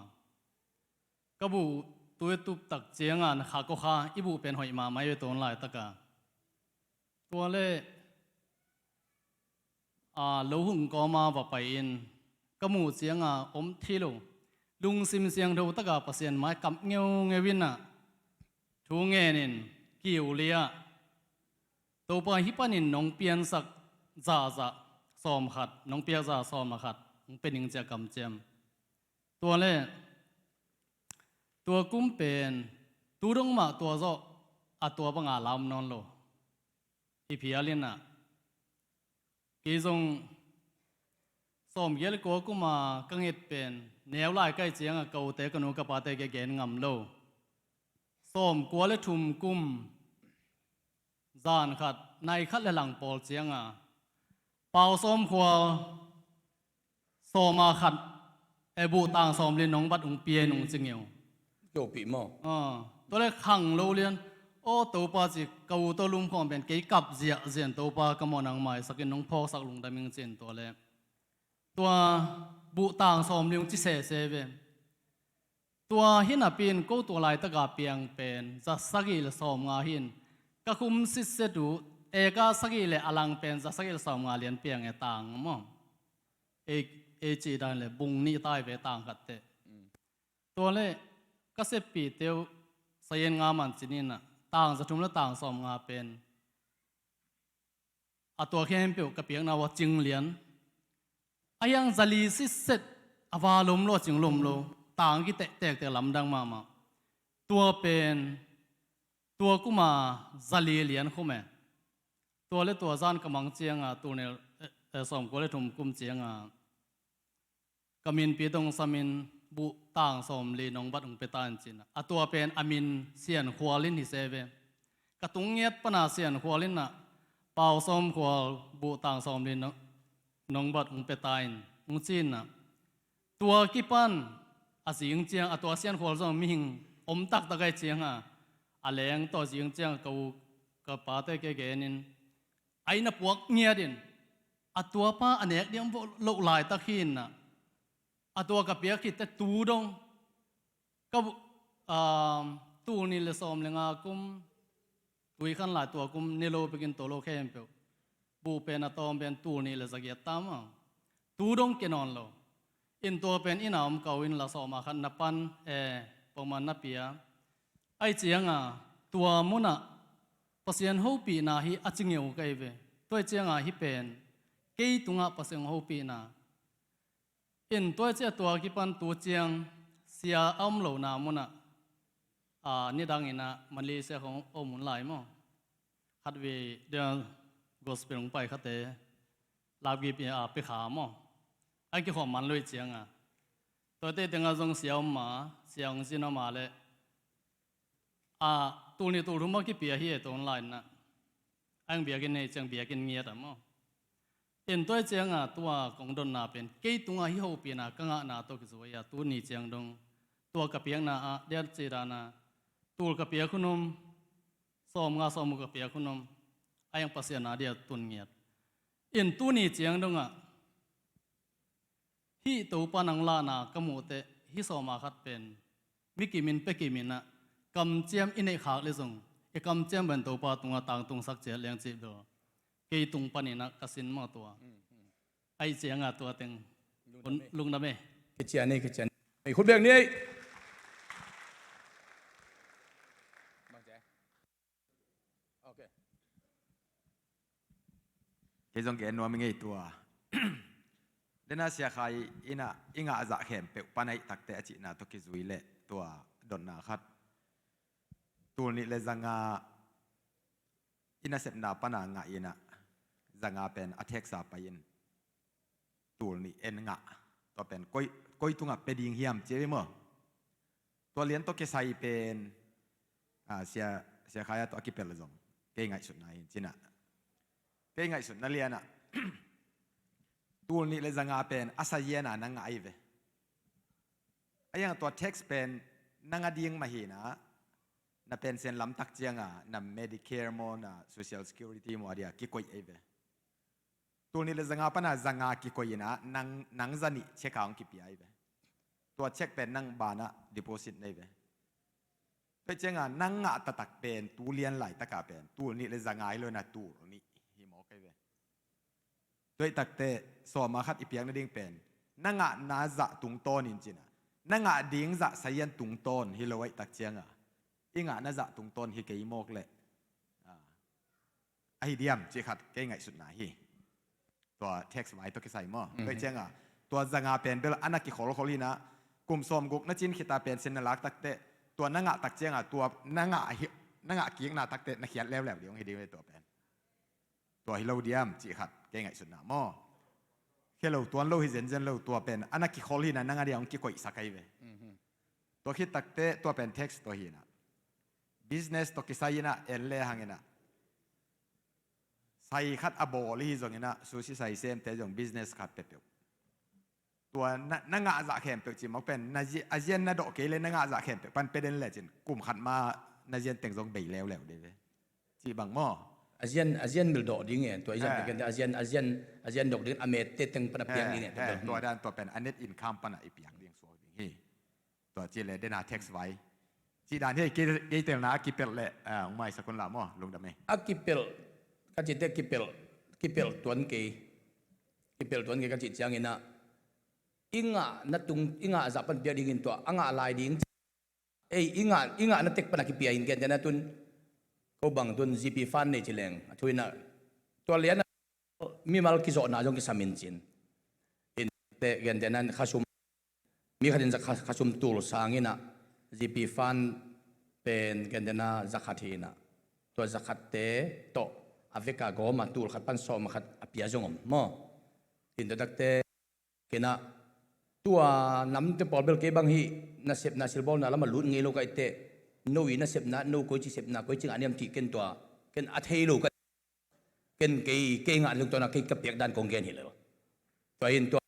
ka buh tu i tup tak ciang a na kha kua kha i buh pen hoih mahmah i ve, tua hun laitak a. Tua le a, lo hung kawm a va pai in ka muh ciang a om thei lo, lungsim siangtho tak a Pasian mai kap ngeungeu in ah thu ngen in kiu liah, Topa, hih panin nong piansak zahzah sawm khat, nong piak zah sawm a khat hong pia ning ci a kamciam. Tua le tua kum pen tu dong mah tua zawh a tua bang a lam nawn lo. I phial in ah kei zong sawm giat le kua kum a ka nget pen neu lai ka hih ciang a ka ute, ka nu, ka pate kiang gen ngam lo. Sawm kua le thum kum zan khat, nai khat le lang pawl ciang a Pau Sawm Khual sawm a khat, e, buh tang sawm li nong bat hong pia in hong ci ngeu. Kio pih maw? Ah, tua le khang lo lian. Aw Topa, ci ka u tawh lumkhawm pen kei kap ziahziah in, Topa, ka mawhna hong maisak in, nong phawksak lungdam ing, ci-in tua le tua buh tang sawm li hong ci sese ve. Tua hi napi in ko tua laitak a piang pen za sagih le sawm nga hi in, ka khum sitset uh eka sagih le a lang pen za sagih le sawm nga lian piang e, tang maw. Ei, ei cih dan le bung nih tai ve, tang khat teh. Mm. Tua le ka seppihte uh sayen nga man ci-in ah tang za thum le tang sawm nga pen a tua khempeuh ka piakna uh a cing lian. A hiang za li sitset a va lom lo, a cing lom lo, tang kitehtek tek lamdang mahmah. Tua pen tua kum a za li lian khum e. Tua le tua zan ka mang ciang a tul nih, eh, eh, sawm kua le thum kum ciang a ka minpi tawh hong samin buh tang sawm li nong bat hong pia ta in, ci-in ah. A tua pen a min Sian Khual in hi se ve. Ka tung ngiat pan a Sian Khual in ah Pau Sawm Khual buh tang sawm li nong, nong bat hong pia ta in, hong ci-in ah. Tua kipan a zing ciang a tua Sian Khual zong mihing om taktak ahih ciang a, a leng tawh a zing ciang a ka u ka pate kiang gen in, a inn a puak ngiat in, a tuapa a nek diam vo loh laitak hi in ah, a tua ka piak khit teh tu dong ka bu-, um, tul nih le sawm le nga kum, tui khan lai tua kum ne lo bekin tua lo khempeuh buh pen a tawm pen tul nih le za giat ta maw. Tu dong kia nawn lo. In tua pen inn a om ka u in la sawm a khat na pan, eh, pawlman na pia. Ahih ciang a tua mun ah Pasian hopihna hi a ci ngeu ka hi ve. Tua ahih ciang a hih pen kei tungah Pasian hopihna. In tua ahih ciang a tua kipan tu ciang sia a om lohna mun ah, a, nidang in ah Malaysia khawng om hun lai maw. Khatvei dia gospel hong pai khate lapgip in a pia kha maw. A kikhawm man lo ahih ciang a, tuate teng ah zong sia om ma, sia hong zin om a leh, a, tul nih tul thum a kipia hi e, tua hun lai-in ah. A hang biakinn nei ciang biakinn ngiat a maw. In tua hi cianga tua kong dotna pen kei tungah hih hopihna ka ngahna tawh kizui a, tuni ciang dong tua ka piakna ah diat ci dana tul ka piak hun om, sawmnga sawmguk ka piak hun om, a hang Pasian a dia tun ngiat. In tuni ciang dongah hih Topa nang lahna ka muh teh hih sawma khat pen mi kimin pia kimin ah kamciam i neih khak le zong i kamciam pen Topa tungah tangtungsak ciat leng cih bel kei tung panin ah ka sin mawh tua. Ahi cianga tua teng lungdam e. Kician e, kician e. Ei, khut beng ni ei. Kei zong gen nuam i ngei tua. Dena Sia Khai in ah i ngah zah khempeuh pan ahih takteh a cihna tawh kizui leh tua dotna khat. Tul nih le zanga i nasepna pana ngah in ah zanga pen a text a pai in tul nih en ngah. Tua pen koi, koi tungah pia ding hiam ci ve maw. Tua lian tawh kisai pen, ah, Sia, Sia Khai a tua a kipel zong kei ngaihsutna hi in ci-in ah. Kei ngaihsutna lianah tul nih le zanga pen a saziana na ngah ahi ve. A iang tua text pen na ngah ding mah hi-in ah na pension lamtak cianga na Medicare maw na Social Security maw a dia kikoih ahi ve. Tul nih le zanga pana zanga kikoih in ah nang, nang za nih check a hong kipia ahi ve. Tua check pen nang banah deposit na hi ve. Tua cianga nang ngah taktak pen tu lian laitaka pen tul nih le zanga hi lo in ah tul nih hi mawk ahi ve. Tua ahih takteh sawma khat i piak nading pen na ngahna zah tungtawn in ci-in ah na ngah ding zah sazian tungtawn hi lo ahih tak cianga i ngahna zah tungtawn hi kei mawk leh, ah, ahi diam cih khat kei ngaihsutna hi. Tua text vai tawh kisai maw. Tua cianga tua zanga pen bel a na kikholkhol hi-in ah kum sawmguk na cin khita pension na lak takteh tua na ngah tak cianga tua na ngah hi, na ngah kikna takteh na khiat leuleu ding hong hi ding ve tua pen. Tua hi lo diam cih khat kei ngaihsutna maw. Khia lo tuan lo hi zenzen lo tua pen a na kikhol hi-in ah na ngah dia hong kikoihsak ahi ve. Tua khit takteh tua pen text tua hi-in ah business tawh kisai in ah en le hang in ah sai khat a bawl hi zongin ah sushi sai semte zong business khat peuhpeuh tua na, na ngah zah khempeuh ci mawk pen na zi-, a zian na dawh kei le na ngah zah khempeuh pan pia den lecin kum khat ma na zian teng zong bei leuleu ding ve. Cih bang maw. A zian, a zian bel dawh ding e. Tua i zian, eh, teng ken a zian, a zian, a zian dawh ding a mette teng pan a piak ding e. Eh, tua dan tua pen a net income pana i piak ding suak ding hi. Tua ci le dena text vai. Cih dan hi kei, kei telna a kipelh le, ah, hong maisak un la maw, lungdam e. A kipelh, ka cite kipelh, kipelh tuan kei. Kipelh tuan kei ka cih ciangin ah i ngahna tung, i ngah zah pan piak dingin tua a ngah lai ding. Ei, i ngah, i ngahna tek pana kipia in gentehna tun ko bang tun G P fund nei ci leng a thu in ah tua lian ah mimal kizawhna zong kisam in cin. In te gentehna khasum mi khatin za kha, khasum tul sangin ah G P fund pen gentehna za khat hi-in ah tua za khatte tawh a veka gawma tul khat pan sawm khat a pia zong om maw. In tua takte kinah tua namte pawl bel kei bang hih nasepna silbawlna lamah lut ngei lo ka hih teh no i nasepna no koici sepna koici ngah niam cih ken tua ken a thei lo ka hih. Ken kei, kei ngah lungtawna kei ka piak dan kong gen hi lo. Tua in tua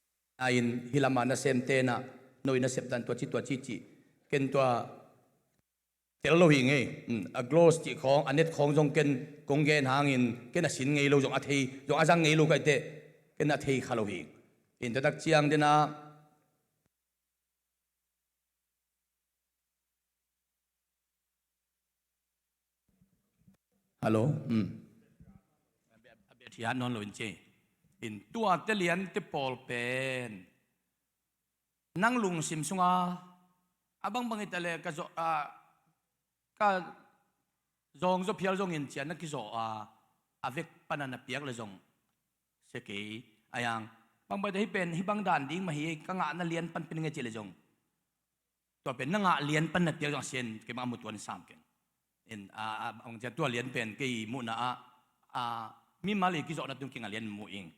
in hih lama nasemte nah no i nasep dan tua ci tua ci cih ken tua tel lo hi ngei. A gloss cih khawng, a net khawng zong ken kong gen hangin ken a sin ngei lo zong a thei, zong a zang ngei lo ka hih teh ken a thei kha lo hi. In tua tak ciang dena Hello. Hmm. A bia thiat nawn lo in ci. In tua te lian te pawl pen nang lungsim sunga a bangbang hi ta le ka zawh a ka zawng zaw phial zongin cian na kizawh a a vek pana na piak le zong sia kei a yang bangbang hi ta hi pen hi bang dan ding mah hi ka ngahna lian pan pen nge cih le zong tua pen na ngah lian pan na piak zong a sian keimah a mu tuan sam ken. In a, a, a, tua lian pen kei muhna ah a mimal i kizawhna tung kingah lian mu ing.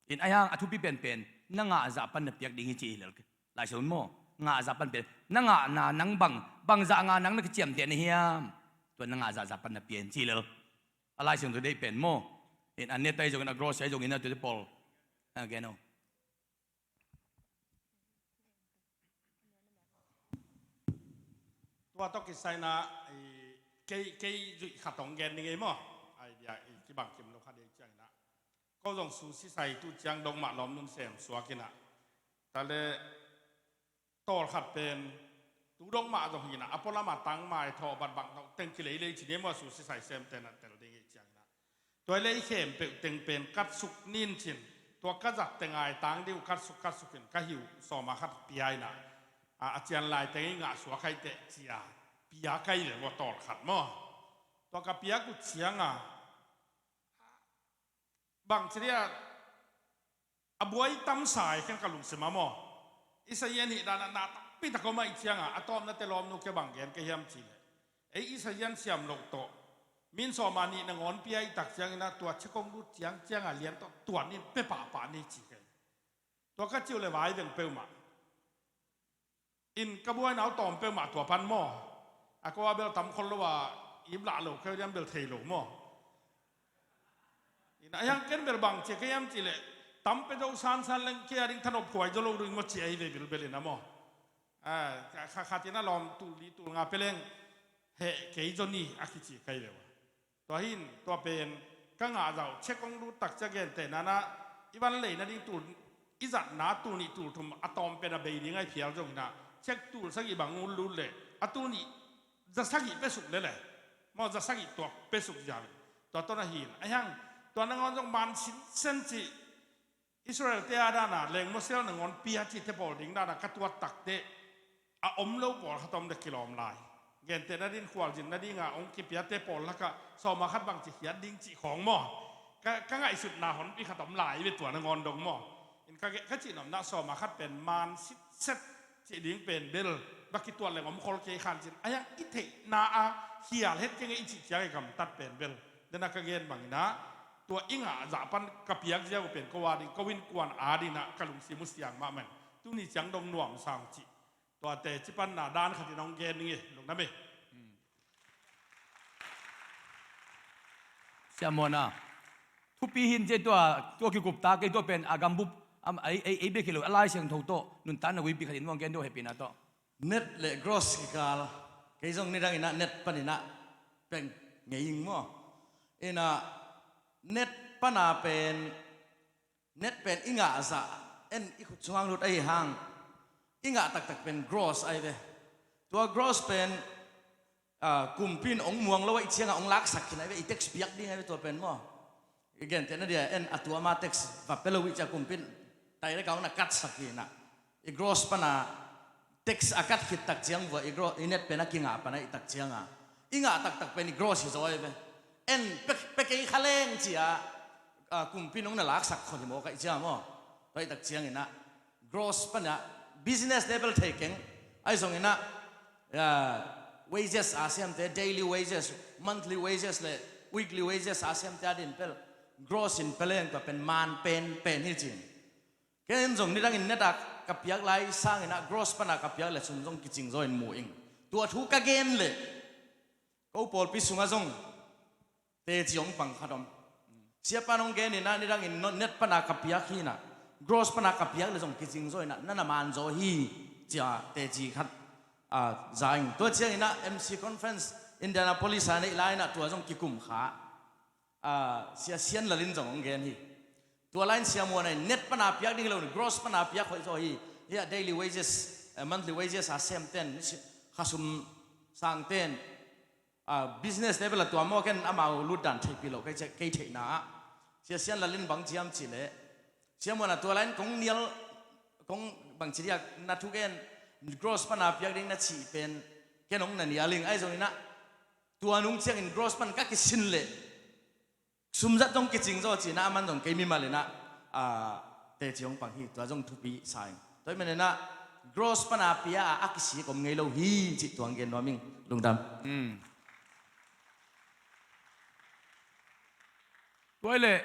In a yang a thupi penpen na ngah zah pan na piak ding hi ci hi lel. Lai Siangtho maw ngah zah pan pen na ngahna nang bang bang zah ngah nang na kiciamteh na hiam? Tua na ngah zahzah pan na pia in ci lel. A Lai Siangtho deih pen maw. In a net ahi zongin, a gross ahi zongin, a tuate pawl a gen uh. Tua tawh kisai in ah, i, kei, kei zuih khat hong gen ning ei maw. Idea i kibang kim lo khat ei ciangin ah, ko zong su si sai tu ciang dong mah lawm nun sem suak in ah, tale tawl khat pen tu dong mah zong hi in ah, a pualam a tang mai thawh bat bang thawh teng kilei lei ci ni ei maw, su si sai sem ten ah tel ding ei ciangin ah, tua lei khempeuh teng pen kat suk nin cin, tua ka zat teng ai tang ding uh kat suk, kat suk in ka hi uh sawm a khat pia in ah, a, a cian lai teng i ngah suak kha i teh ci a pia ka hi ve maw, tawl khat maw. Tua ka piak uh ciang a, bang ci dia, a buai tam sa ei khen ka lungsim ah maw. I Sayan hih dan ah na tampi tak om ahih ciang a, a tawpna te lawmnu ke bang gen ka hiam cih leh, ei i Sayan siam loh tawh min sawm a nih nangawn pia i tak ciangin ah, tua check hong lut ciang ciang a lian tawh tuan in pia pahpah ni ci kei. Tua ka cih uh leh vai veng peuhmah. In ka buaina uh tawm peuhmah tua pan maw. A ko a bel tam khol lo a, ip lah lo keu diam bel thei lo maw. In a hiang ken bel bang ci a ka hiam cih leh, tam pia zo sansan leng kei a ding thanop khuai zo lo ding maw ci a hi ve bilbel in ah maw. A, kha, kha, khat in a lawm tul li tul nga pia leng heh kei zo ni a kici ka hi ve ua. Tua hi in, tua pen ka ngah zah uh check hong lut tak ciang gentehna in ah, i van lei nading tul, i zatna tul nih tul thum a tawm pen a bei ding a i phial zongin ah, check tul sagih bang hong lut leh a tul nih za sagih pia suk lel e. Maw, za sagih tuak pia suk ziau in. Tua tawh na hi in a hiang, tua nangawn zong man sinsen cih Israel te a dan a lengmual sial nangawn pia cihte pawl ding dan a ka tuat tak teh, a om lo pawlkhat om dek kilawm lai. Gentehna ding khualzin nading a hong kipiate pawl lakah sawm a khat bang ci khiat ding cih khawng maw. Ka, ka ngaihsutna honpi khat om lai ve tua nangawn dong maw. In ka, ka cihnopna sawm a khat pen man sitset cih ding pen bel va kituat leng om khol kei khan cin. A hiang i theihna a hial het keng i cih ciang i gamtat pen bel, den a ka gen bangin ah, tua i ngah zah pan ka piak ziau pen ko a ding, ko innkuan a ding ah ka lungsim uh siang mahmah in. Tuni ciang dong nuam sang cih. Tua teci panna dan khat in hong gen ning e, lungdam e. Siamuana. Thupi hi in ci e tua, tua kikup ta kei tua pen a gambup, am, ei, ei, ei bek hi lo, a Lai Siangtho tawh nuntakna uipi khat in hong gen deuh hehpihna tawh. Net le gross kikal, kei zong nidang in ah net pan in ah peng ngei ing maw. In ah net pan a pen, net pen i ngah zah, en i khut sungah lut ahih hang, i ngah taktak pen gross ahi ve. Tua gross pen, a, kumpi in hong muang lo ahih ciangah hong laksak khin ahi ve, i tax piak ding ahi ve tua pen maw. I gentehna dia, en a tua ma tax va pia lo ahih ciah kumpi in direct a hong na cut sak hi in ah. I gross pan a tax a cut khit tak ciang vua, i gro-, i net pen a kingah pan ahih tak ciang a, i ngah taktak pen i gross hi zaw ahi ve. En pia, pia kei kha leng ci a, a, kumpi in hong na laksak khol hi mawk ahih ciang maw. Tua ahih tak ciangin ah gross pan a business level thei keng. Ahi zongin ah, a, wages a siamte, daily wages, monthly wages le weekly wages a siamte a din pel gross in pia leng tua pen man pen pen hi cin. Ken zong nidangin net a ka piak lai sangin ah gross pan a ka piak le sum zong kicing zaw in mu ing. Tua thu ka gen le ko pawlpi sungah zong teci hong pang khat om. Siapa in hong gen in ah nidangin net pan a ka piak hi in ah, gross pan a ka piak le zong kicing zaw in ah, na na man zaw hi ci a teci khat, a, za ing. Tua ciangin ah M C Conference Indianapolis a neih lai in ah tua zong kikum kha. A, Sia Sian Lal in zong hong gen hi. Tua lai in Sia Muan in net pan a piak ding hi lo in gross pan a piak hoih zaw hi. Hi a daily wages, eh, monthly wages a sem ten, kha sum sang ten, a, business level a tua maw, ken amau lut dan theihpih lo kei, kei theihna ah. Sia Sian Lal in bang ciam cih leh, Sia Muan a tua lai in kong nial, kong bang ci diak na thugen, gross pan a piak ding na cih pen ken hong na nial ing ahi zongin ah, tua nung ciangin gross pan ka kisin leh sum zat zong kicing zaw ci in ah, aman zong kei mimal in ah, a, teci hong pang hi, tua zong thupi sa ing. Tua ahih manin ah gross pan a pia a, a kisik om ngei lo hi cih tua hong gen nuam ing. Lungdam. Tua hi leh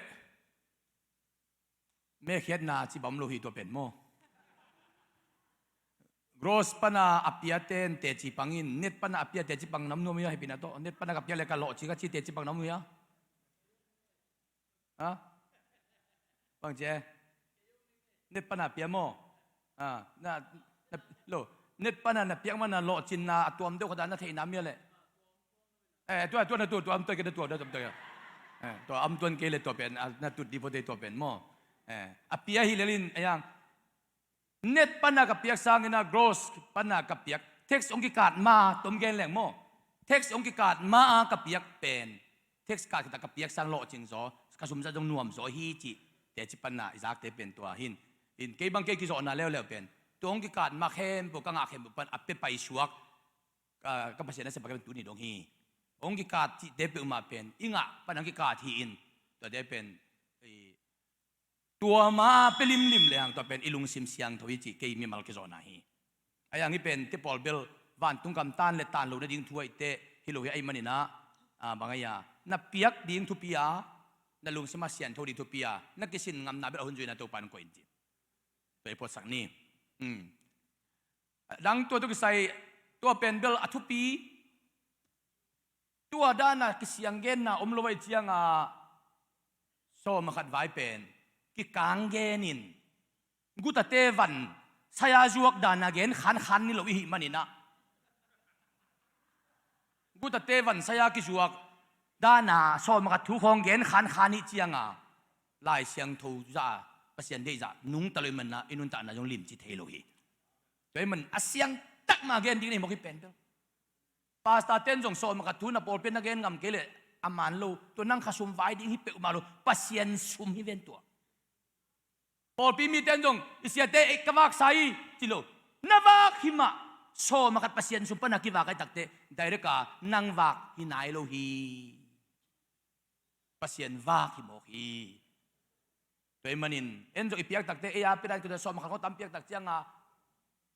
mekhiatna ci bang om lo hi tua pen maw. Gross pana a piate in teci pang in, net pana a pia teci pang na om nuam uh hia, hehpihna tawh. Net pana ka piak le ka lawhcing ka ci teci pang na om uh hia? Ha? Bang ci e? Net pana a pia maw? Ah, na, na, lo, net pana na piak mana lawhcinna a tuam deuh khat a na theihna om hia leh? Eh, tua, tua, na tua, tua, am tua kei na tua, tua, tua, tua. Eh, tua, am tuan kei le tua pen, ah, na tut di po te tua pen maw? Eh, a pia hi lel in, a yang. Net pana ka piak sangin a gross pana ka piak. Tax hong kikat ma, tom gen leng maw? Tax hong kikat ma a ka piak pen. Tax kat khit a ka piak sang lawhcing zaw, ka sum zah zong nuam zaw hi cih. Teci pana i zakte pen tua hi in. In kei bang kei kizawhna leuleu pen. Tua hong kikat ma khempeuh, ka ngah khempeuh pan a pia paisuak. Ka, ka Pasian a siapa ka pen tuni dong hi. Hong kikat cihte peuhmah pen. I ngah pan hong kikat hi in. Tuate pen. I, tua ma pia limlim le hang tua pen i lungsim siangtho hi cih kei mimal kizawhna hi. A yang hi pen te pawl bel vantung gam tan le tan lo nading thu ahih teh hi lo hi ahih manin ah, ah, bang a ya, na piak ding thupi a, na lungsim a siangtho ding thupi a, na kisin ngamna bel a hun zuina Topa in koih in ci. Tua i phuaksak ni. Hmm. Dang tua tawh kisai, tua pen bel a thupi. Tua dana kisiang genna om lo ahih cianga sawm a khat vai pen kikang genin gutate van saya zuak dana gen khankhan ni lo i hih manin ah, gutate van saya kizuak dana sawm a khat thu khawng gen khankhan i hih cianga Lai Siangtho zah a Pasian deih zah nungta lo i hih manin ah i nuntakna zong limci thei lo hi. Tua i hih manin a siangtak ma gen ding na hi mawk hi pen bel. Pastor ten zong sawm a khat thu na pawlpi na gen ngam kei leh a man lo. Tua nang khasum vai ding hi peuhmah lo. Pasian sum hi ven tua. Pawlpi mi ten zong i siate ei ka vaksa hi ci lo. Na vak hi mah, sawm a khat Pasian sum pana kivak ahih takteh direct a nang vak hi nai lo hi. Pasian vak hi mawk hi. Tua i hih manin en zong i piak takteh ei a pia dan kituah sawm a khat khawng tam piak tak cianga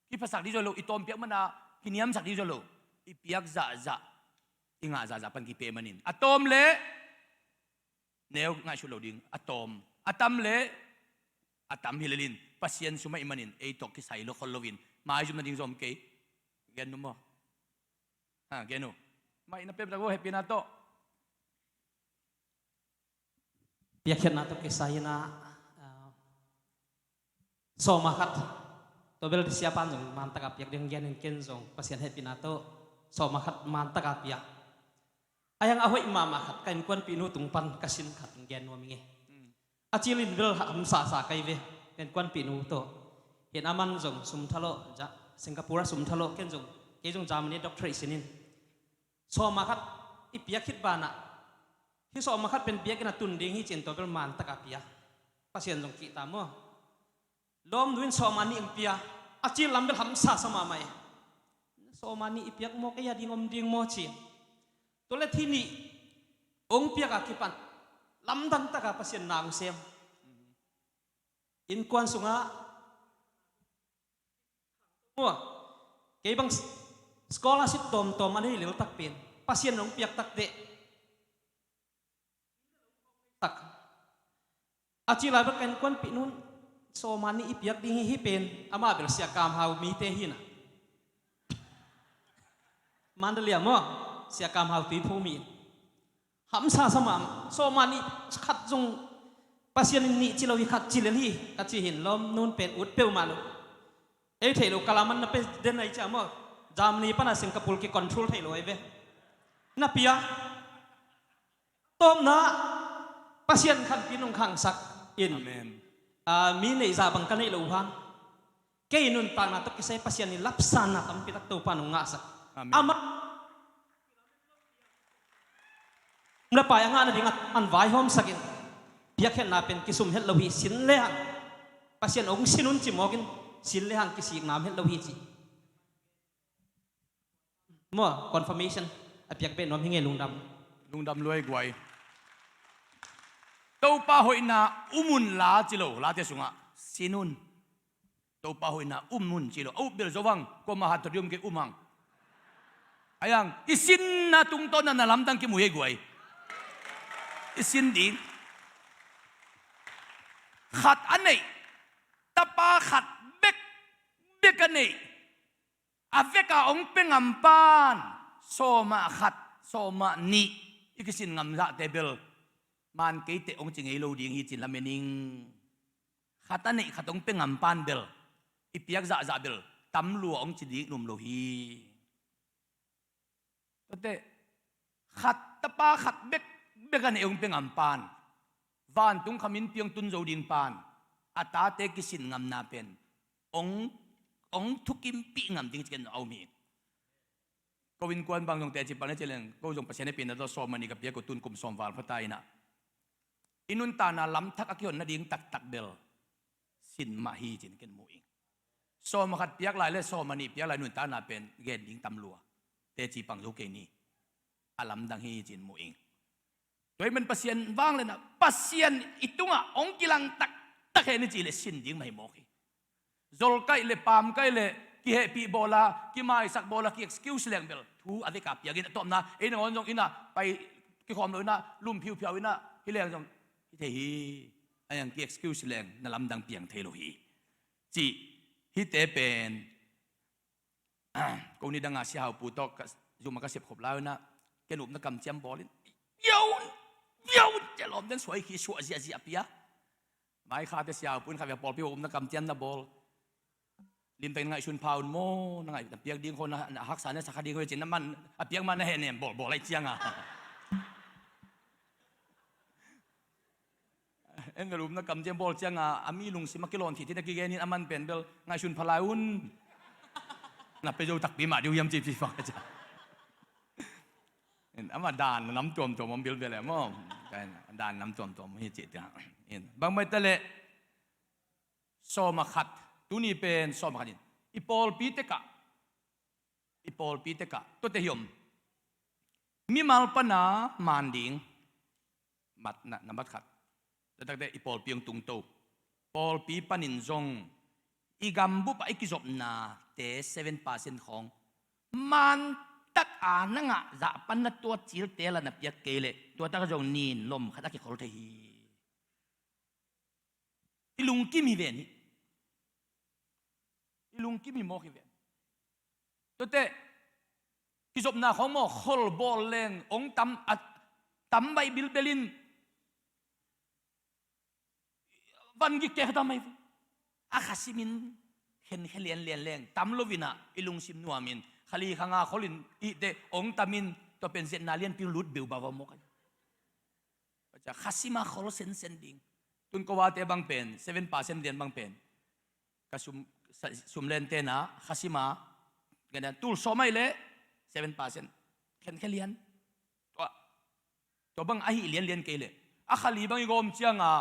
kiphasak ding zaw lo, i tawm piak mana kiniamsak ding zaw lo. I piak zahzah, i ngah zahzah pan kipia i hih manin a tawm leh neu ngaihsut lo ding, a tawm, a tam leh a tam hi lel in Pasian sum ahih manin ei tawh kisai lo khol loin maizum nading zong om kei. Gen nuam maw? Ha, gen uh. Maih na pia tak uh hehpihna tawh. Piakkhiatna tawh kisai in ah, ah, sawm a khat. Tua bel siapa in zong man taka piak ding gen in ken zong Pasian hehpihna tawh sawm a khat man taka pia. A yang a hoih mahmah khat ka innkuanpihnu tung pan ka sin khat gen nuam ing e. A cil in bel hamsasa kei ve, ka innkuanpihnu tawh. Hin aman zong sum thalawh, Singapore a sum thalawh, ken zong, kei zong Germany doctorate sin in. Sawm a khat i piak khit banah, hih sawm a khat pen biakinn a tun ding hi ci-in tua bel man taka pia. Pasian zong kihta maw? Lawmnu in sawm a nih hong pia, a cil lam bel hamsasa mahmah e. Sawm a nih i piak maw, kei a ding om ding maw ci. Tua leh thi nih hong piak a kipan lamdang taka Pasian na hong sem. Innkuan sungah maw, kei bang scholarship tawmtawm a nei lel tak pen Pasian hong piak takteh tak. A cil a bek ka innkuanpihnu in sawm a nih i piak ding hi, hih pen amah bel Sia Kam Hau mite hi na. Mandalay ah maw, Sia Kam Hau Tuiphu mi. Hamsasa mah, sawm a nih khat zong Pasian in nih ci lo hi, khat ci lel hi ka ci hi in lawmnu in pen ut peuhmah lo. Ei theih loh kal a man na pe den ahi ciah maw, Germany pana Singapore kicontrol thei lo ahi ve. Na pia. Tawpna Pasian khanpi nong khangsak in. Amen. Ah, mi neih zah bang ka neih loh uh hang, kei nuntakna tawh kisai Pasian in lapsanna tampi tak Topa nong ngahsak. Amen. Amah na pai a ngah nading a man vaihawmsak in, piakkhiatna pen kisum het lo hi, sin le hang Pasian hong sin un ci mawk in, sin le hang kisikna om het lo hi ci. Maw, confirmation a piak beh nuam hi ngei, lungdam. Lungdam lua ei guai. Topa hoihna um un la ci lo, Late sungah sin un. Topa hoihna um un ci lo. A up bel zo hang, kuamah hanthawn ding om kei, um hang. A yang, i sinna tungtawn ah na lamdang kimu hi ei guai. I sin ding. Khat a neih, tapa khat bek, bek a neih. a veka hong pia ngam pan sawmah khat, sawmah nih i kisin ngam zahte bel man keiteh hong ci ngei lo ding hi ci-in lamen ing. Khat a neih khat hong pia ngam pan bel i piak zahzah bel tam lua hong ci ding i nuam lo hi. Tuate khat tapa khat bekbek a neih hong pia ngam pan, vantung khamin piang tun zo ding pan, a tate kisin ngamna pen hong, hong thukimpih ngam ding ci ken a om hi. Ko innkuan bang zong teci pan a ci leng, ko zong Pasian hehpihna tawh sawmah nih ka piak uh, tun kum sawm val phata in ah, i nuntakna lamthak a kihon nading taktak bel sin mah hi ci-in ken mu ing. Sawm khat piak lai le sawmah nih piak lai nuntakna pen gen ding tam lua. Teci pang zo kei ni. A lamdang hi ci-in mu ing. Tua ahih man Pasian vangliatna, Pasian i tungah hong kilang taktak hen i cih leh sin ding mah hi mawk hi. Zolkaih le pamkaih le kihehpih bawl a, kimaisak bawl a, ki-excuse leng bel thu a veka piak in, a tawpna ei nangawn zong inn ah pai kikhawm lo in ah, lum phiuphiau in ah, hi leng zong hi thei hi. A iang ki-excuse leng na lamdang piang thei lo hi. Cih hihte pen ko ni dang a Sia Hau Pu tawh ka zum a ka sep khop lai un ah, ken upna kamciam bawl in, biaun biaun, cia lawm den suai khi suah ziahziah pia. Mai khate Sia Hau Pu in khat vei a pawlpi upna kamciam na bawl. Limtakin ngaihsun pha un maw, na ngaih, na piak ding khawng na, na haksa na sa kha ding khawng hi ci-in, na man a piak ma na heh nem bawlbawl ahih ciang a. En bel upna kamciam bawl ciang a, a mi lungsim a kilawn khit hi na kigen in, a man pen bel ngaihsun pha lai un. Na pia zo takpi mah ding uh hiam ci pih bang a cia. En, amah dan nam tuamtuam om bilbel e maw. Dan nam tuamtuam hi ci tiang. En, bang mai ta leh sawm a khat, tuni pen sawm a khat in i pawlpi tekah, i pawlpi tekah tuate hi om. Mimal pana man ding, mat na, nambat khat. Tua takte i pawlpi hong tungto. Pawlpi panin zong i gambup ah i kizopnate seven percent khawng man tak a na ngah zah pan na tuat cilte la na piak kei leh tua tak zong nin lom khat a kikhol thei hi. I lungkim hi ven hi. I lungkim hi mawk hi ven. Tuate kizopna khawng maw, khol bawl leng hong tam, a tam baih bilbel in van gik kek tam mai ve. A kha simin khenkhia lianlian leng tam lo in ah, i lungsim nuamin kha li kha nga khol in i hihte hong tam in, tua pen ziatna lianpi lut beubau a mawk a hi. Kha sima khol sensen ding. Tun ko vate bang pen seven percent lian bang pen ka sum, sa, sum lente na kha sima, ka na tul sawm ai leh seven percent khenkhia lian. Tua, tua bang ahi lianlian kei leh a kha li bang i gawm ciang a,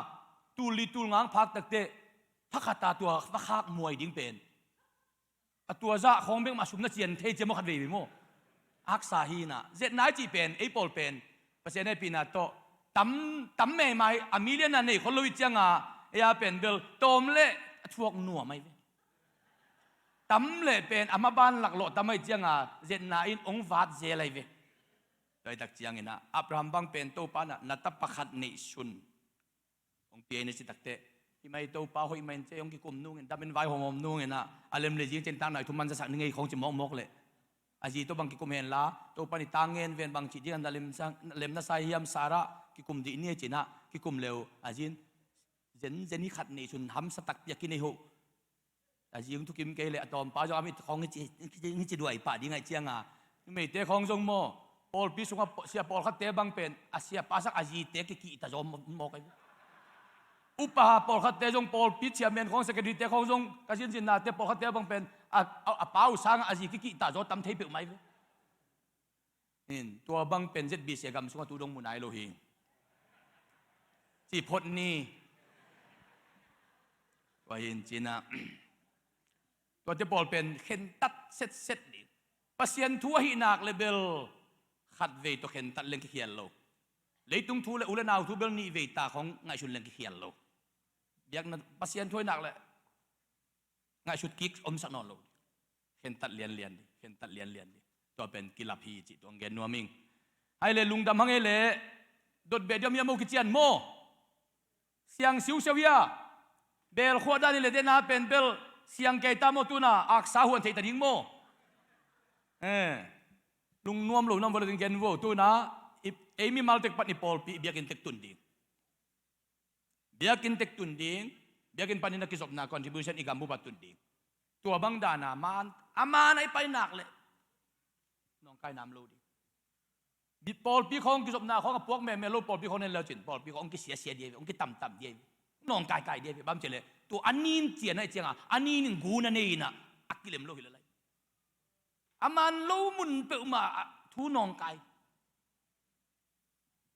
tul li tul nga hong phak takteh thakhat a tua va khak muai ding pen, a tua zah khawng bek mah sum na cian thei cia maw, khat veivei maw. Haksa hi in ah, ziatna i cih pen ei pawl pen Pasian hehpihna tawh tam, tam meimai, a million a nei khol lo i ciang a, ei a pen bel tawm leh a thuak nuam ai ve. Tam leh pen a maban laklawh tam ai ciang a, ziatna in hong vat zel ai ve. Tua i tak ciangin ah Abraham bang pen Topa in ah, na tapa khat neihsun hong pia in a ci takteh, hi mai Topa, hoih mai in, ci-in hong kikum nungin, dam in vai hawmhawm nungin ah, a lem le zing ciang tang nai thum man zasak ni ngei khawng ci mawkmawk leh, a zi tawh bang kikum hen la, Topa in i tang ngen ven bang cih ding a na lemsa, lem na sa hiam Sarah, kikum dih ni a ci-in ah kikum leh a zi in zenzen hi, khat neihsun hamsa takpi a kinei hoh. A zi hong thukim kei leh a tawmpa zong a mit khawng hi ci, hi ci duai pah ding ahih ciang a, numeite khawng zong maw, pawlpi sungah sia pawlkhatte bang pen a siapa sak a zite kikihta zaw mawk ahi. Upa pawlkhatte zong, pawlpi chairman khawng, secretaryte khawng zong, ka zinzinnate pawlkhatte bang pen a, a, a pa uh sangah a zi kikihta zaw tam thei peuhmah ahi ve. In, tua bang pen Z B C gam sungah tu dong mu nai lo hi. Ci phot ni. Tua hi in ci-in ah, tuate pawl pen khentat setset ding. Pasian thu ahih nak leh bel khat vei tawh khentat leng kikhial lo. Leitung thu le u le nau thu bel nih vei ta khawng ngaihsun leng kikhial lo. Biakna Pasian thu ahih nak leh ngaihsut kik omsak nawn lo. Khentat lianlian ding, khentat lianlian ding. Tua pen kilap hi cih tua hong gen nuam ing. Hai leh lungdam hang ei leh dot beh diam hiam, maw kician maw? Siang siusiau hia? Beel khuah dan hi leh dena pen bel siang kei ta maw, tu-in ah aksa huan theih ta ding maw? Eh, lungnuam lo nam vo le ding gen vo, tu-in ah, i, ei mimal tek pan i pawlpi, i biakinn tek tun ding. Biakinn tek tun ding, biakinn panin a kizopna contribution i gambup ah tun ding. Tua bang dan a man, a man a i pai nak leh nawngkai nam lo ding. Bi-, pawlpi khawng kizopna khawng a puak meme lo, pawlpi khawng nen le cin, pawlpi khawng hong kisiasia dia ve, hong kitamtam dia ve, nawngkaikai dia ve, bang ci leh, tua a nin cian a i ciang a, a nin in gun a nei in ah, a kilem lo hi lel lai. A man lo mun peuhmah ah thu nawngkai.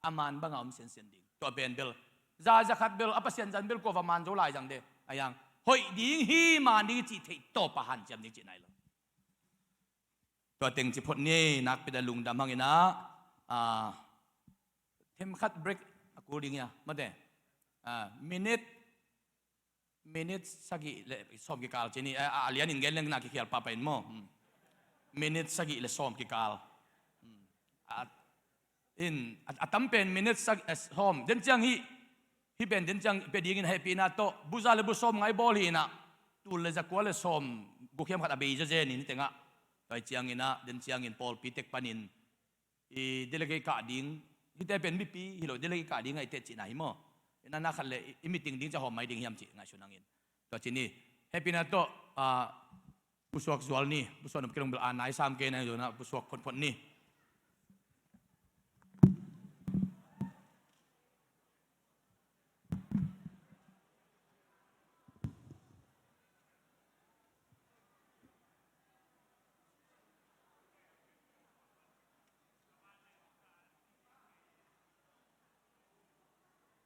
A man bang a om sensen ding. Tua pen bel, za, za khat bel, a Pasian zan bel kua va man zo lai zang de. A yang, hoih ding hi, man ding hi cih theih tawp a hanciam ding cih nai lo. Tua teng ci phot ni, nakpi tak lungdam hang in ah, ah, themkhat break a kul ding hi a, mate. Ah, minute, minute sagih le sawm kikal ci ni, a, a lian in gen leng na kikhial pahpah in maw. Hmm. Minute sagih le sawm kikal. Hmm. A, in, a, a tam pen minute sag-, eh, sawm. Den ciang hih, hih pen den ciang pia dingin hehpihna tawh, bu za le bu sawm ngai bawl hi in ah, tul le za kua le sawm guk hiam khat a bei zazen in hih teng ah. Tua hi ciangin ah, den ciangin pawlpi tek panin, i delegate kah ding, hihte pen mipi hi lo, delegate kah ding a i teh cihna hi maw. I na na khat le i, i meeting ding ci a hawm mai ding hiam cih ngaihsun hang in. Tua ci ni, hehpihna tawh, ah, pusuak zual ni, pusuak nop kei dong bel a nai sam kei na hi zual na, pusuak photphot ni.